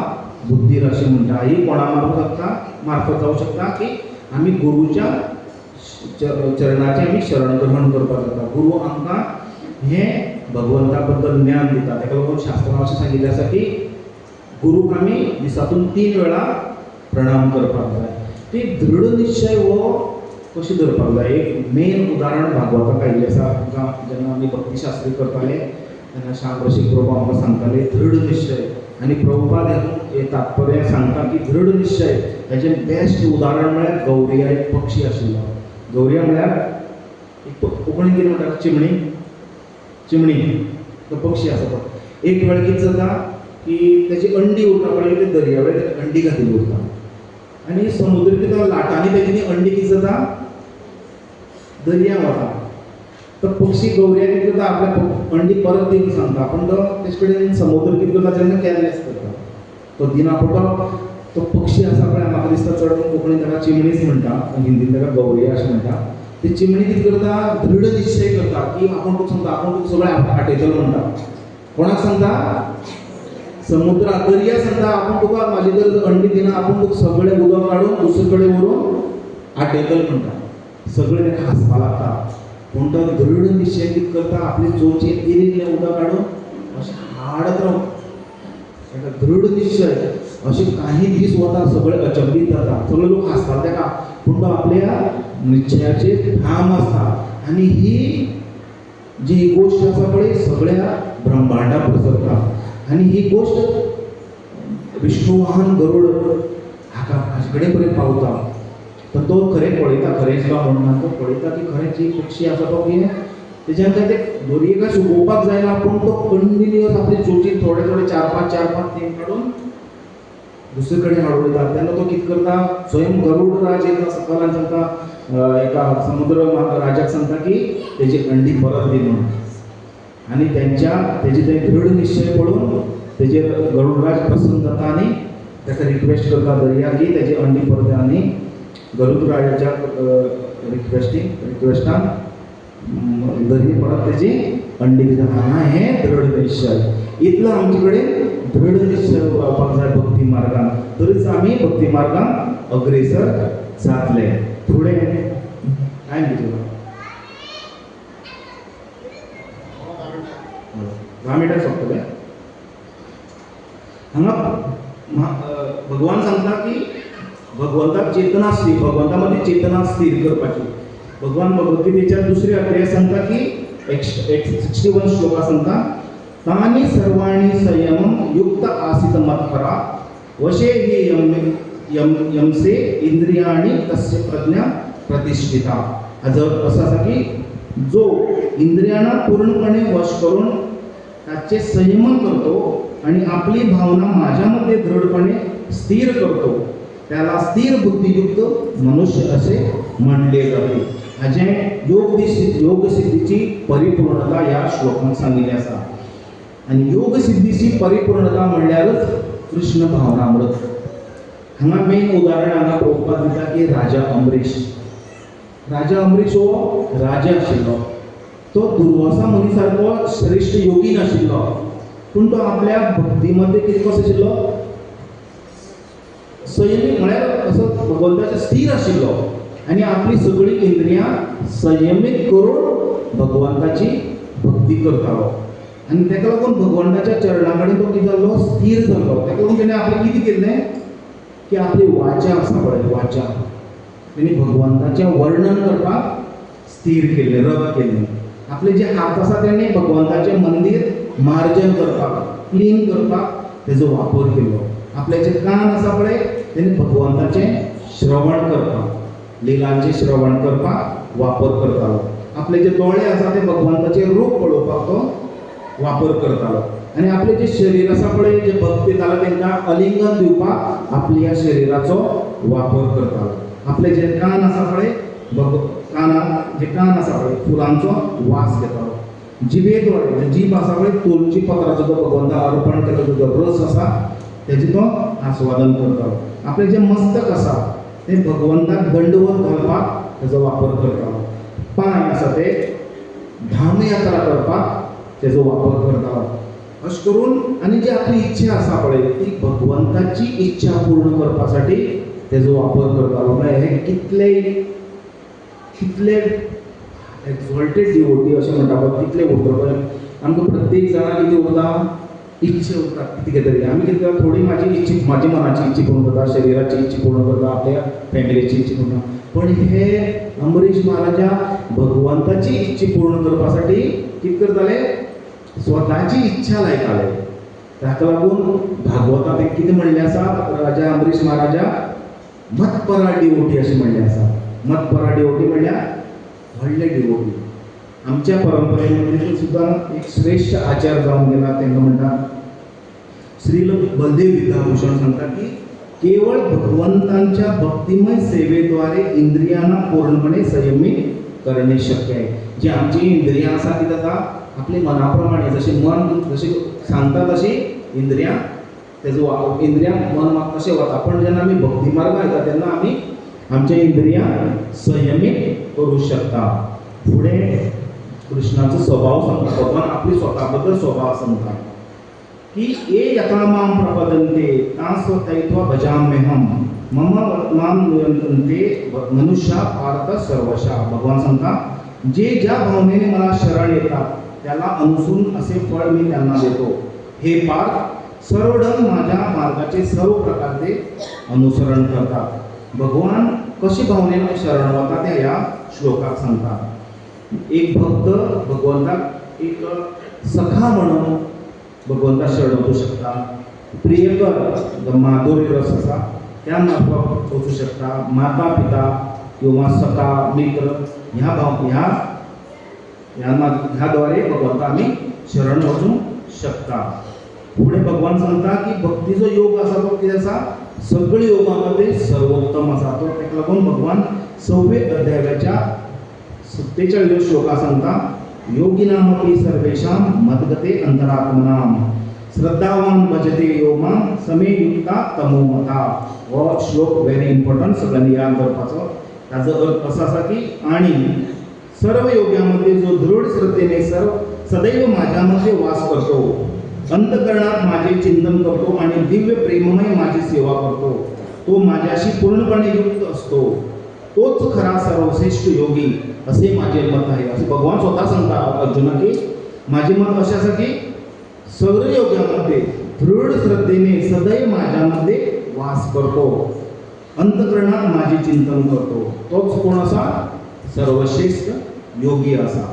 बुद्धीर अशें म्हणटा. ही कोणा मारूंक शकता? मार्फत जावंक शकता की आमी गुरूच्या चरणाचें आमी शरण ग्रहण करपाक जाता. गुरू आमकां हें भगवंता बद्दल ज्ञान दिता. ताका लागून शास्त्रान अशें सांगिल्लें आसा की गुरूक आमी दिसांतून 3 वेळा प्रणाम करपाक जाय. ती दृढ निश्चय हो कशें धरपाक जाय? एक मेन उदाहरण भागवताक आयिल्लें आसा. आमकां जेन्ना आमी भक्तिशास्त्री करताले तेन्ना श्याम रशीक प्रभु आमकां सांगताले दृढ निश्चय. आनी प्रभुपाद हें तात्पर्य सांगता की दृढ निश्चय हेजें बेस्ट उदाहरण म्हळ्यार गौरिया एक पक्षी आशिल्लो. गौरिया म्हळ्यार एक कोंकणीन कितें म्हणटा? चिमणी. चिमणी तो पक्षी आसा तो एक वेळ कितें जाता की तेजी अंडी उरता पळय, ते दर्या वेळ अंडी घातिल्ली उरता आनी समुद्र कितें लाटांनी तेजी ती अंडी कितें जाता? दर्या वता. तो पक्षी गौरिया कितें करता? आपल्या अंडी परत दिवन सांगता, पूण तो तेजे कडेन समुद्र कितें करता तेन्ना केअरलेस करता, तो दिना. पूण तो पक्षी आसा पळय, म्हाका दिसता चड करून कोंकणीन ताका चिमणीच म्हणटा, हिंदीन ताका गौरिया अशें म्हणटा. ती चिमणी कितें करता? दृढ निश्चय करता की आपूण तुका सांगता, आपूण तुका सगळें आटयतलो म्हणटा. कोणाक सांगता? समुद्रा दर्या सांगता आपूण तुका म्हाजी जर अंडी दिना, आपूण तुका सगळें उदक काडून दुसरे कडेन व्हरून आटयतलो म्हणटा. सगळें ताका हांसपाक लागता, पूण तो दृढ निश्चय कितें करता? आपली चोंचेन इल्लें उदक काडून अशें हाडत रावता. ताका दृढ निश्चय अशें काही दीस वता, सगळे अचंबीत जाता, सगळे लोक हांसतात ताका, पूण तो आपल्या निश्चयाचेर ठाम आसता. आनी ही जी गोश्ट आसा पळय सगळ्या ब्रह्मांडाक पसरता. आनी ही गोश्ट विष्णुवाहन गरुड हाका हाजे कडेन पर्यंत पावता. तर तो खरें पळयता, खरेंच काय म्हणना, तो पळयता की खरेंच जी पक्षी आसा तो कितें तेज्यान काय ते दोरये काय सुकोवपाक जायना, पूण तो कंटिन्युअस आपले चोंचीन थोडे थोडे 4-5 4-5 थेंब काडून दुसरे कडेन हाडून वयता. तेन्ना तो कितें करता? स्वयं गरुड राज येता सकयल आनी सांगता एका समुद्र राजाक सांगता की तेजी अंडी परत दी म्हणून. आनी तेंच्या तेजे ते दृढ निश्चय पळोवन तेजेर गरुडराज प्रसन्न जाता आनी ताका रिक्वेस्ट करता दर्या की तेजी अंडी परत दी. आनी गरुड राजाच्या रिक्वेस्टान दर्या परत तेजी अंडी दिता. हांगा हें दृढ निश्चय. इतलो आमचे कडेन दृढ निश्चय रावपाक जाय भक्ती मार्गान, तरीच आमी भक्ती मार्गान अग्रेसर जातले. फुडें टायम कितलो? 10 मिनटां सोंपतलें. हांगा भगवान सांगता की भगवंताक चेतना स्थिर, भगवंता मदीं चेतना स्थिर करपाची. भगवान भगवद्गीतेच्या दुसऱ्या अध्याय सांगता की 61 श्लोका सांगता तानी सर्वाणी संयमम युक्त आसित मत्परा वशे हि यमसे इंद्रियाणी तस्य प्रज्ञा प्रतिष्ठिता. हाजो अर्थ असो आसा की जो इंद्रियांना पूर्णपणे वश करून ताचे संयमन करतो आणि आपली भावना माझ्यामध्ये दृढपणे स्थिर करतो त्याला स्थिर बुद्धियुक्त मनुष्य असे म्हणले जाते. हाजें योगसिद्धीची परिपूर्णता ह्या श्लोकान सांगिल्ली आसा. आनी योगसिद्धीची परिपूर्णता म्हणल्यारच कृष्ण भावनामृत. हांगा मेन उदाहरण हांगा पळोवपाक दिता की राजा अमरीश. राजा अमरीश हो राजा आशिल्लो, तो दुर्वासा मुनी सारको श्रेश्ठ योगी नाशिल्लो, पूण तो आपल्या भक्तीमध्ये कितें कसो आशिल्लो, संयमी म्हळ्यार असो भगवंताचेर स्थिर आशिल्लो आनी आपली सगळीं इंद्रियां संयमीत करून भगवंताची भक्ती करतालो. आनी ताका लागून भगवंताच्या चरणा कडेन तो कितें जाल्लो, स्थिर जाल्लो. ताका लागून तेणें आपलें कितें केल्लें की आपली वाचा आसा पळय, वाचा तेणी भगवंताचें वर्णन करपाक स्थिर केल्लें, रथ केल्लें. आपले जे हात आसा तेणें भगवंताचें मंदीर मार्जन करपाक, क्लीन करपाक तेजो वापर केलो. आपले जे कान आसा पळय तेणें भगवंताचें श्रवण करपाक, लिलांचें श्रवण करपाक वापर करतालो. आपले जे दोळे आसा ते भगवंताचें रूप पळोवपाक तो वापर करतालो. आनी आपलें जें शरीर आसा पळय, जे भक्ती जाल्या तांकां अलिंगन दिवपाक आपल्या शरिराचो वापर करतालो. आपले जे कान आसा पळय, कानाक जे कान आसा पळय फुलांचो वास घेतालो. जिबे द्वारे जीभ आसा पळय तुळशी पत्राचो जो भगवंता अर्पण केलो जो रस आसा तेजें तो आस्वादन करतालो. आपलें जें मस्तक आसा तें भगवंताक दंडवत घालपाक तेजो वापर करतालो. पांय आसा ते धामयात्रा करपाक तेजो वापर करतालो. अशें करून आनी जी आपली इच्छा आसा पळय ती भगवंताची इच्छा पूर्ण करपा साठी तेजो वापर करतालो. म्हळ्यार हे कितले कितले एक्झॉल्टेड डिवोटी अशें म्हणटा पळय, तितले उरता पळय. आमकां प्रत्येक जाणाक कितें उरता, इच्छा उरता कितें तरी. आमी कितें करता, थोडी म्हाजी इच्छा, म्हाजी मनाची इच्छा पूर्ण करता, शरिराची इच्छा पूर्ण करता, आपल्या फॅमिलीची इच्छा पूर्ण करता. पण हे अमरीश महाराजा भगवंताची इच्छा पूर्ण करपा साठी कितें करताले, स्वताची इच्छा लायताले. ताका लागून भागवतांत कितें म्हणलें आसा, राजा अमरीश महाराजा मतपरा डिवोटी अशें म्हणलें आसा. मतपरा डिवोटी म्हणल्यार व्हडले डिवोटी. आमच्या परंपरेमध्ये सुद्दां एक श्रेश्ठ आचार जावन गेला, तांकां म्हणटा श्रील बलदेव विद्याभूषण सांगता की केवळ भगवंतांच्या भक्तिमय सेवेद्वारे इंद्रियांना पूर्णपणे संयमित करणे शक्य आहे. जी आमची इंद्रियां आसा ती जाता आपले मना प्रमाणे, जशें मन जशें सांगता तशी इंद्रियां तेजो इंद्रियां मन तशें वता. पण जेन्ना आमी भक्ती मार्गार येता तेन्ना आमी आमच्या इंद्रियां संयमीत करूं शकता. फुडें कृष्णाचो स्वभाव सांगता, भगवान आपली स्वता बद्दल स्वभाव सांगता की ये यथा मां प्रपदन्ते तांस तैत्वा भजाम्यहं मम मां नियंत्रन्ते मनुष्या पार्थ सर्वशा. भगवान सांगता जे ज्या भावनेने मला शरण येतात त्याला अनुसरून असे फळ मी त्यांना देतो. हे पार्थ, सर्वजण माझ्या मार्गाचे सर्व प्रकारचे अनुसरण करतात. भगवान कशी भावनेन शरण वता ते ह्या श्लोकात सांगता. एक भक्त भगवंताक एक सखा म्हणून भगवंता शरण वचूं शकता, प्रियकर माधुर्य रस आसा त्या मार्फत वचूं शकता, माता पिता किंवा सखा मित्र ह्या भाव ह्या ह्या द्वारे भगवंता आमी शरण वचूं शकता. फुडें भगवान सांगता की भक्तीचो योग आसा तो कितें आसा, सगळे योगामध्ये सर्वोत्तम आसा तो. ताका लागून भगवान 6व्या अध्यायाच्या 47 श्लोका सांगता योगिनामपि सर्वेषां मद्गते अंतरात्मनां श्रद्धावान भजते यो मां समे युक्ता तमो मता. हो श्लोक व्हेरी इम्पॉर्टंट, सगळ्यांनी याद करपाचो. ताजो अर्थ असो आसा की आणि सर्व योग्यामध्ये जो दृढ श्रद्धेने सर्व सदैव माझ्यामध्ये वास करतो, अंतकरणात माझे चिंतन करतो आणि दिव्य प्रेममय माझी सेवा करतो, तो माझ्याशी पूर्णपणे युक्त असतो, तोच खरा सर्वश्रेष्ठ योगी असे माझे मत आहे. असे भगवान स्वतः सांगता अर्जुना की माझे मत असे आसा की सर्व योग्यामध्ये दृढ श्रद्धेने सदैव माझ्यामध्ये वास करतो अंतकरणात माझे चिंतन करतो तोच कोण आसा सर्वश्रेष्ठ योगी आसा।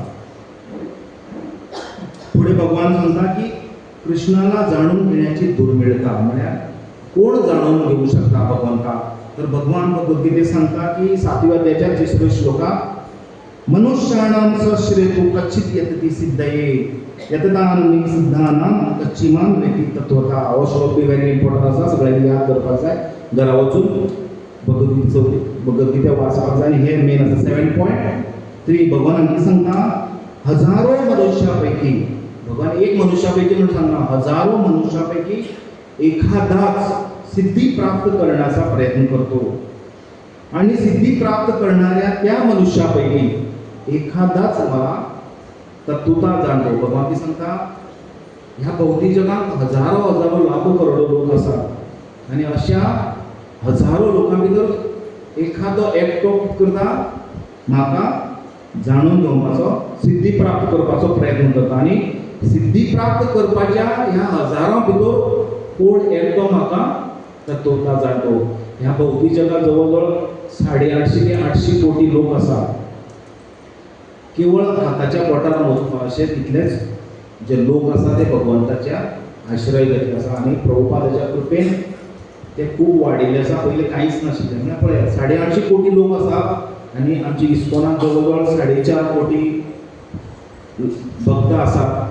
फुडें भगवान सांगता की कृष्णाला जाणून घेण्याची दुर्मिळता म्हळ्यार कोण जाणून घेऊ शकता भगवंता। तर भगवान भगवद्गीतेत सांगता की 7व्या अध्यायाच्या 3व्या श्लोकात मनुष्याणां सहस्रेषु कच्चित् यतति सिद्धये यततां सिद्धानां कच्चिमां वेति तत्वता। हो श्लोक बी व्हेरी इम्पॉर्टंट आसा, सगळ्यांनी याद करपाक जाय। घरा वचून भगवद्गीता वाचपाक जाय आनी हे मेन आसा 7.3। भगवान आणखी सांगता हजारो मनुष्यापैकी, भगवान एक मनुष्यापैकी म्हणून सांगना, हजारो मनुष्यापैकी एखादाच सिद्धी प्राप्त करण्याचा प्रयत्न करतो आणि सिद्धी प्राप्त करणाऱ्या त्या मनुष्यापैकी एखादाच मला तत्वता जाणतो। भगवान ती सांगता ह्या भौतिक जगात हजारो हजारो लाखो करोडो लोक आसात आनी अशा हजारो लोकां भितर एखादो एकटो कितें करता म्हाका जाणून घेवपाचो सिद्धी प्राप्त करपाचो प्रयत्न करता आनी सिद्धी प्राप्त करपाच्या ह्या हजारां भितर कोण एकटो म्हाका तत्वता जाणतो। ह्या भौतिक जगात जवळ जवळ 850 ते 800 कोटी लोक आसात, केवळ हाताच्या बोटार मोजपा अशे तितलेच जे लोक आसा ते भगवंताच्या आश्रय घेतले आसा आनी प्रभुपादाच्या कृपेन ते खूब वाडिल्ले आसा, पयलीं कांयच नाशिल्लें। म्हळ्यार पळयात 850 कोटी लोक आसात आनी आमच्या इस्कॉनाक जवळ जवळ 4.5 कोटी भक्त आसात,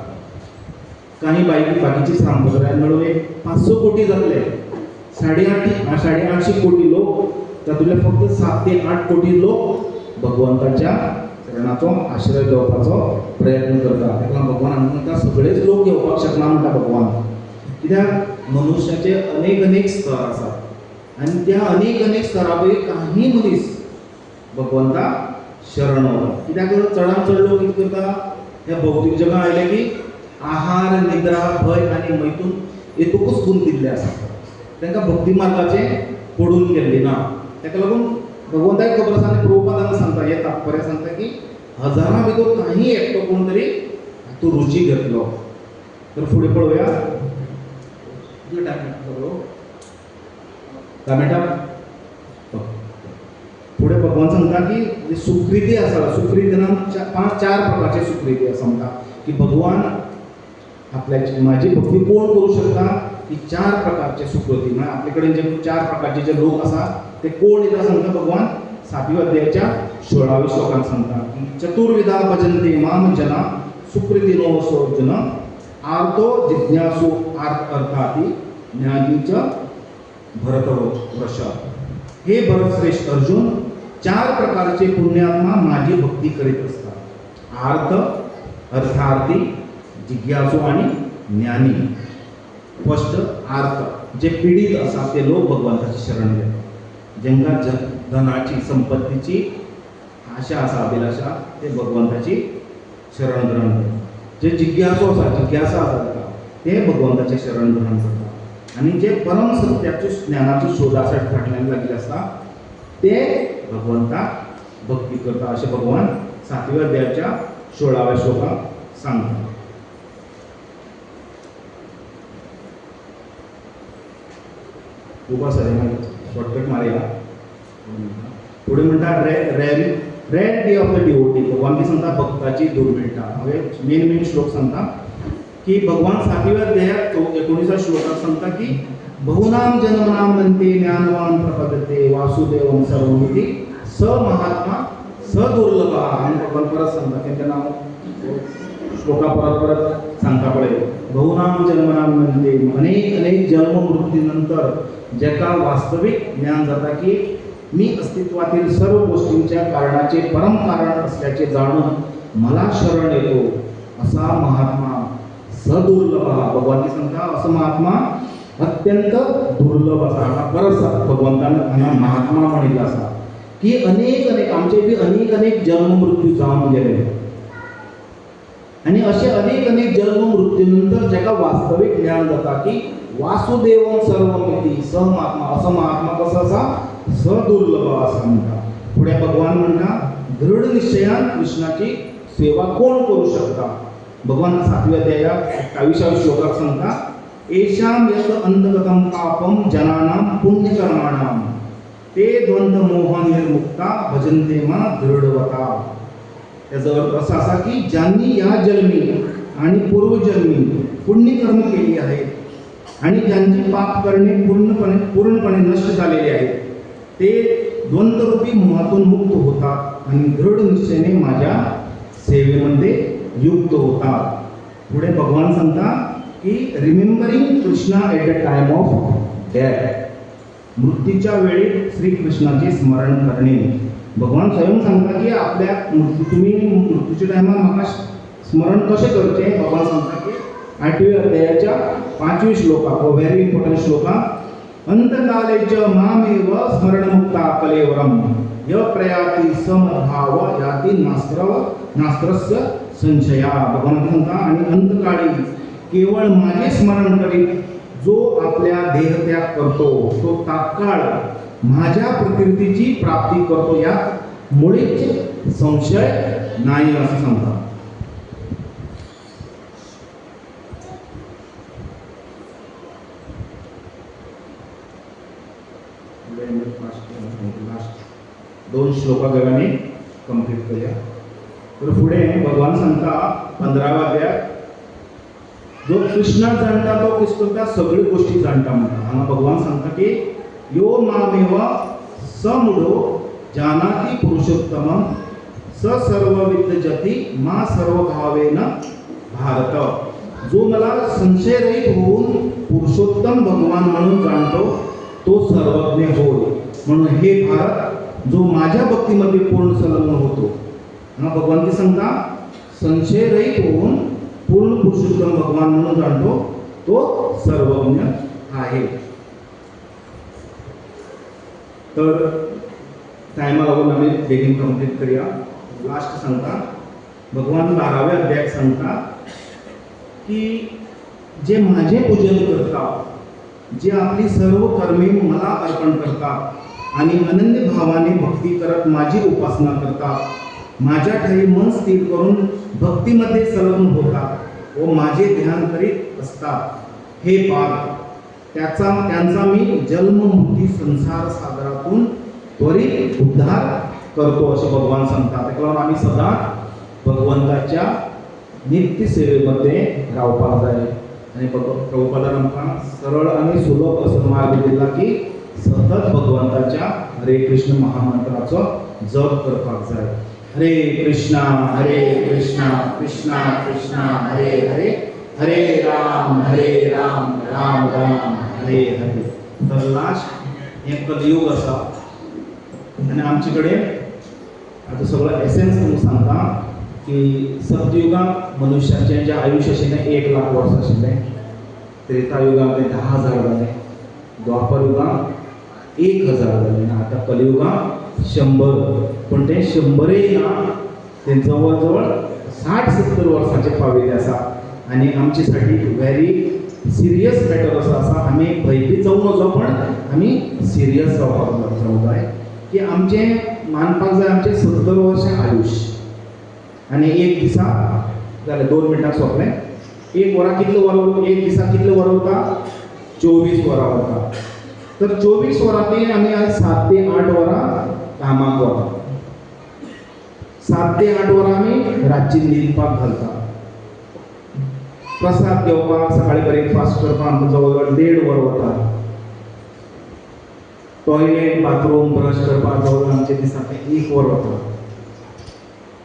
काही बाकीची संप्रदाय मेळून एक 500 कोटी जातले। 850 कोटी लोक, तातूंतले फक्त 7 ते 8 कोटी लोक भगवंताच्या चरणाचो आश्रय घेवपाचो प्रयत्न करता। ताका भगवान म्हणटा सगळेच लोक घेवपाक शकना म्हणटा भगवान, कित्याक मनुष्याचे अनेक अनेक स्तर आसात आनी त्या अनेक अनेक स्तरा पयलीं काही मनीस भगवंताक शरण वता। कित्याक चडान चड लोक कितें करता ह्या भौतीक जगां आयले की आहार निद्रा भय आनी मैथून हेतुकूच गुंतिल्ले आसा, तांकां भक्ती मार्गाचें पडून गेल्लें ना। ताका लागून भगवंताक खबर आसा आनी प्रभुपादान सांगता, हे तात्पर्य सांगता की हजारां भितर काही एकटो कोण तरी हातूंत रुची घेतलो। तर फुडें पळोवया कितलो टायम सगळो 10 मिनटां। फुडें भगवान सांगता की सुकृती आसा, सुकृती नाम 4 प्रकारचे सुकृती आसा म्हणटा की भगवान आपल्याची माझी भक्ती कोण करू शकता की 4 प्रकारचे सुकृती, म्हळ्यार आपले कडेन जे 4 प्रकारचे जे लोक आसा ते कोण येता सांगता भगवान 7व्या अध्यायाच्या 16व्या श्लोकांत सांगता की चतुर्विधा भजन्ते माम जना सुकृतिनो सोर्जुन आर्तो जिज्ञासु अर्थाती ज्ञानी च भरतवृष। हे भरतश्रेष्ठ अर्जुन, 4 प्रकारचे पुण्यात्मा माझी भक्ती करीत असतात, आर्त, अर्थार्थी, जिज्ञासू आणि ज्ञानी। फर्स्ट आर्त, जे पीडित आसा ते लोक भगवंताची शरण घेतात, जेंका धनाची संपत्तीची आशा आसा अभिलाषा ते भगवंताची शरण ग्रहण करतात। जे जिज्ञासू आसा, जिज्ञासा आसा ताका, ते भगवंताचे शरण ग्रहण करतात आनी जे परम सत्याचो ज्ञानाचो शोधासाठी फाटल्यान लागिल्ले आसता ते भगवंताक भक्ती करता अशें भगवान 7व्या अध्यायाच्या 16व्या श्लोकांत सांगता। खूब आसा रे, मागीर शॉर्टकट मारया। फुडें म्हणटा rarity of the devotee. भगवान कितें सांगता भक्ताची दुर्मिळता। हांवें मेन मेन श्लोक सांगता की भगवान 7व्या अध्यायात 19व्या श्लोकात सांगता की बहुनाम जन्मनाम म्हणते ज्ञानवान प्रपद्यते वासुदेवं सर्वमिति स महात्मा स दुर्लभ। आनी भगवान परत सांगता तेंचें नांव श्लोका परत परत सांगता पळय, बहुनाम जन्मनाम म्हणते अनेक अनेक जन्म मृत्यू नंतर ज्याका वास्तविक ज्ञान जाता की मी अस्तित्वातील सर्व गोष्टींच्या कारणाचे परम कारण असल्याचे जाणून मला शरण येतो असा महात्मा सदुर्लभ। भगवान सांगता असं महात्मा अत्यंत दुर्लभ आसा। हांगा परत भगवंतान हांगा महात्मा म्हणिल्लो आसा की अनेक अनेक आमचे बी अनेक अनेक जन्म मृत्यू जावन गेले आनी अशे अनेक अनेक जन्म मृत्यू नंतर जाका वास्तविक ज्ञान जाता की वासुदेवं सर्वमिति स महात्मा, असो महात्मा कसो आसा सदुर्लभ आसा म्हणटा। फुडें भगवान म्हणटा दृढ निश्चयान कृष्णाची सेवा कोण करू शकता। भगवान 7व्या अध्यायात 28व्या श्लोकात सांगता एशाम यत् अंतगतं पापं जनानां पुण्यकर्माणां ते द्वंद्व मोह निर्मुक्ता भजन्ते मा दृढवता. त्याचा अर्थ असा असा की ज्यांनी या जन्मी आणि पूर्वजन्मी पुण्यकर्म केली आहेत आणि ज्यांची पाप करणे पूर्णपणे नष्ट झालेले आहेत ते द्वंद्वरूपी मोहातून मुक्त होतात आणि दृढ निश्चयाने माझ्या सेवेमध्ये युक्त होतात. पुढे भगवान सांगतात की remembering Krishna at the time of death, मृत्यूच्या वेळी श्रीकृष्णाचे स्मरण करणे. भगवान स्वयं सांगता की आपल्या मृत्यू तुम्ही मृत्यूच्या टायमार म्हाका स्मरण कशें करचें. भगवान सांगता की 8व्या अध्यायाच्या 5व्या श्लोकाक, हो व्हेरी इम्पॉर्टंट श्लोकाक, अंतकाले च मामेव स्मरणमुक्ता कलेवरम य प्रयाति समभाव याति नास्त्रस्य संशया. भगवान सांगता आणि अंतकाळी केवळ माझे स्मरण करीत जो आपल्या देहत्याग करतो तो तात्काळ माझ्या प्रकृतीची प्राप्ती करतो, यात मुळीच संशय नाही असं सांगतात. लास्ट 2 श्लोका गव्याने कंप्लीट करूया. तर पुढे भगवान सांगता 15व्या अध्याय, जो कृष्णा जाणता तो कृष्ण त्या सगळी गोष्टी जाणता म्हणता. हांगा भगवान सांगता की यो मामेव समूढो जानाति पुरुषोत्तमं स सर्वविद जति मा सर्वभावेन भारत. जो मला संशयरहित होऊन पुरुषोत्तम भगवान म्हणून जाणतो तो सर्वज्ञ होय. म्हणून हे भारत, जो माझ्या भक्तीमध्ये पूर्ण संलग्न होतो. हा भगवान ते सांगता संशयरहित होऊन पूर्ण पुरुषोत्तम भगवान म्हणून जाणतो तो सर्वज्ञ आहे. तर टायमा लागून आम्ही बेगीन कंप्लीट करूया. लास्ट सांगता भगवान 12व्या अध्यायात सांगता की जे माझे पूजन करतात, जे आपली सर्व कर्मे मला अर्पण करतात आणि अनन्य भावाने भक्ती करत माझी उपासना करतात, माझ्या ठाई मन स्थिर करून भक्तीमध्ये संलग्न होतात व माझे ध्यान करीत असतात, हे पार्थ, त्यांचा मी जन्म मृत्यू संसार सागरातून त्वरित उद्धार करतो असे भगवान सांगतात. ताका लागून आमी सदांच भगवंताच्या नित्य सेवेमध्ये रावपाक जाय. आनी प्रभुपादान आमकां सरळ आनी सुलभ असो मार्ग दिला की सतत भगवंताच्या हरे कृष्ण महामंत्राचो जप करपाक जाय. हरे कृष्णा हरे कृष्णा कृष्णा कृष्णा हरे हरे, हरे राम हरे राम राम राम हरे हरे. तर लास्ट हें कलयुग आसा आनी आमचे कडेन आतां सगळो एसेन्स तुमकां सांगता की सतयुगांत मनुष्याचें जें आयुश्य आशिल्लें 1 लाख वर्सां आशिल्लें, त्रेता युगांत तें 10,000 जालें, द्वापर युगांत 1,000 जालें, आतां कलयुगांत 100. पूण तें 100 ना, तें जवळ जवळ 60-70 वर्सांचे पाविल्लें आसा. आनी आमचे साठी व्हेरी सिरियस मॅटर असो आसा. आमी भंयभीत जावं नजो, पण आमी सिरियस जावपाक जावंक जाय की आमचें मानपाक जाय आमचें 70 वर्सां आयुश्य आनी एक दिसा जालें 2 मिनटां सोंपलें. एक वरां कितले वरां, एक दिसा कितले वरां उरता? 24 वरां उरता. तर 24 वरांतली आमी आज 7 ते 8 वरां कामाक वता, 7 ते 8 वरां आमी रातची न्हिदपाक घालता, प्रसाद घेवपाक सकाळी ब्रेकफास्ट करपाक आमकां जवळ जवळ 1.5 वर वता, टॉयलेट बाथरूम ब्रश करपाक जवळ जवळ आमचे दिसांतलें 1 वर वता.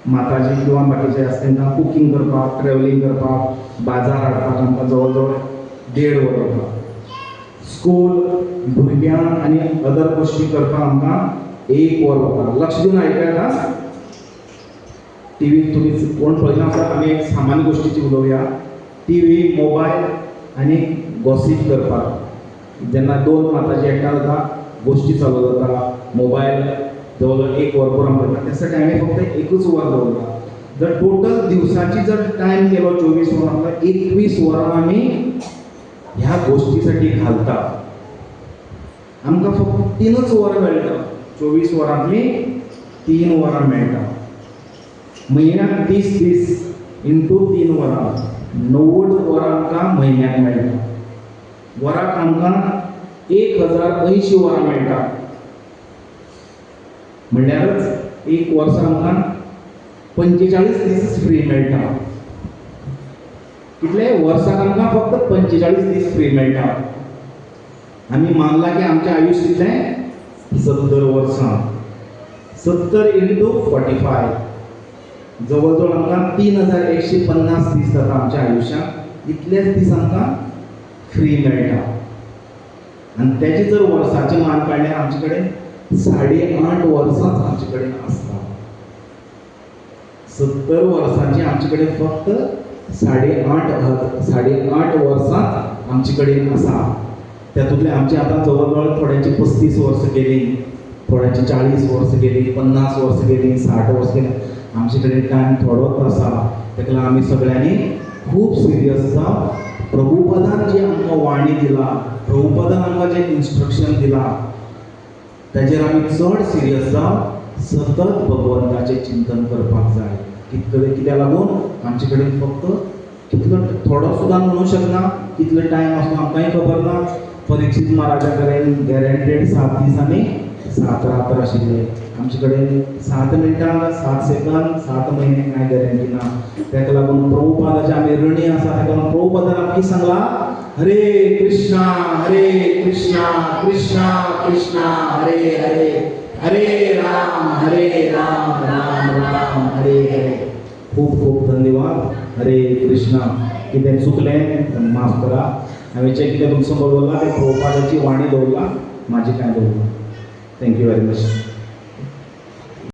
माताजी किंवा बाकीचे आसा तांकां कुकींग करपाक, ट्रॅवलिंग करपाक, बाजार हाडपाक आमकां जवळ जवळ 1.5 वर वता. स्कूल भुरग्यांक आनी अदर गोश्टी करपाक आमकां 1 वर वता. लक्ष दिवन आयकयात. टी व्ही तुमी कोण पळयना आसत, आमी एक सामान्य गोश्टीची उलोवया. टी व्ही, मोबायल आनी गॉसीप करपाक जेन्ना 2 माताजी एकठांय जाता, गोश्टी चालू जाता, मोबायल जवळ जवळ 1 वरभर आमकां पळयता. त्यासाठी आमी फक्त 1च वर दवरला. जर टोटल दिवसाची जर टायम केलो 24 वरां, आमकां 21 वरां आमी ह्या गोश्टीसाठी घालता. आमकां फक्त 3च वरां मेळटा, 24 वरांतली 3 वरां मेळटा. म्हयन्याक 30 दीस इंटू 3 वरां, 90 वरां आमकां म्हयन्याक मेळटा. वराक आमकां 1080 वरां मेळटा. म्हणल्यारच एक वर्सा आमकां 45 दीस फ्री मेळटा. कितले वर्साक आमकां फक्त 45 दीस फ्री मेळटा. आमी मानला की आमचें आयुश्य कितलें 70 वर्सां. 70 इंटू 45 जवळ जवळ आमकां 3150 दीस जाता आमच्या आयुश्यांत. इतलेच दीस आमकां फ्री मेळटा. आनी तेजे जर वर्साचें मान काडल्यार आमचे कडेन 8.5 वर्सांच आमचे कडेन आसता. 70 वर्सांची आमचे कडेन फक्त 8.5 वर्सांच आमचे कडेन आसा. तातूंतले आमचे आतां जवळ जवळ थोड्यांची 35 वर्सां गेली, थोड्यांची 40 वर्सां गेली, 50 वर्सां गेली, 60 वर्सां गेली. आमचे कडेन टायम थोडोच आसा. ताका लागून आमी सगळ्यांनी खूब सिरियस जावन प्रभुपदान जी आमकां वाणी दिला, प्रभुपदान आमकां जें इन्स्ट्रक्शन दिलां ताजेर आमी चड सिरियस जावन सतत भगवंताचें चिंतन करपाक जाय. कितले कित्याक लागून आमचे कडेन फक्त कितलो थोडो सुद्दां म्हणूं शकना, कितलो टायम आसता आमकांय खबर ना. परीक्षित महाराजा कडेन गॅरंटेड 7 दीस आनी 7 रात्र आशिल्ले. आमचे कडेन 7 मिनटां, 7 सेकंद, 7 म्हयने कांय गॅरंटी ना. ताका लागून प्रभुपादाचे आमी ऋणी आसा. ताका लागून प्रभुपादान आमकां कितें सांगलां, हरे कृष्णा हरे कृष्णा कृष्णा कृष्णा हरे हरे, हरे राम हरे राम राम राम हरे हरे. खूब खूब धन्यवाद. हरे कृष्णा. कितें चुकलें माफ करा. हांवें जें कितें तुमचो दवरलां तें प्रभुपादाची वाणी दवरलां, म्हाजी कांय दवरना. Thank you very much.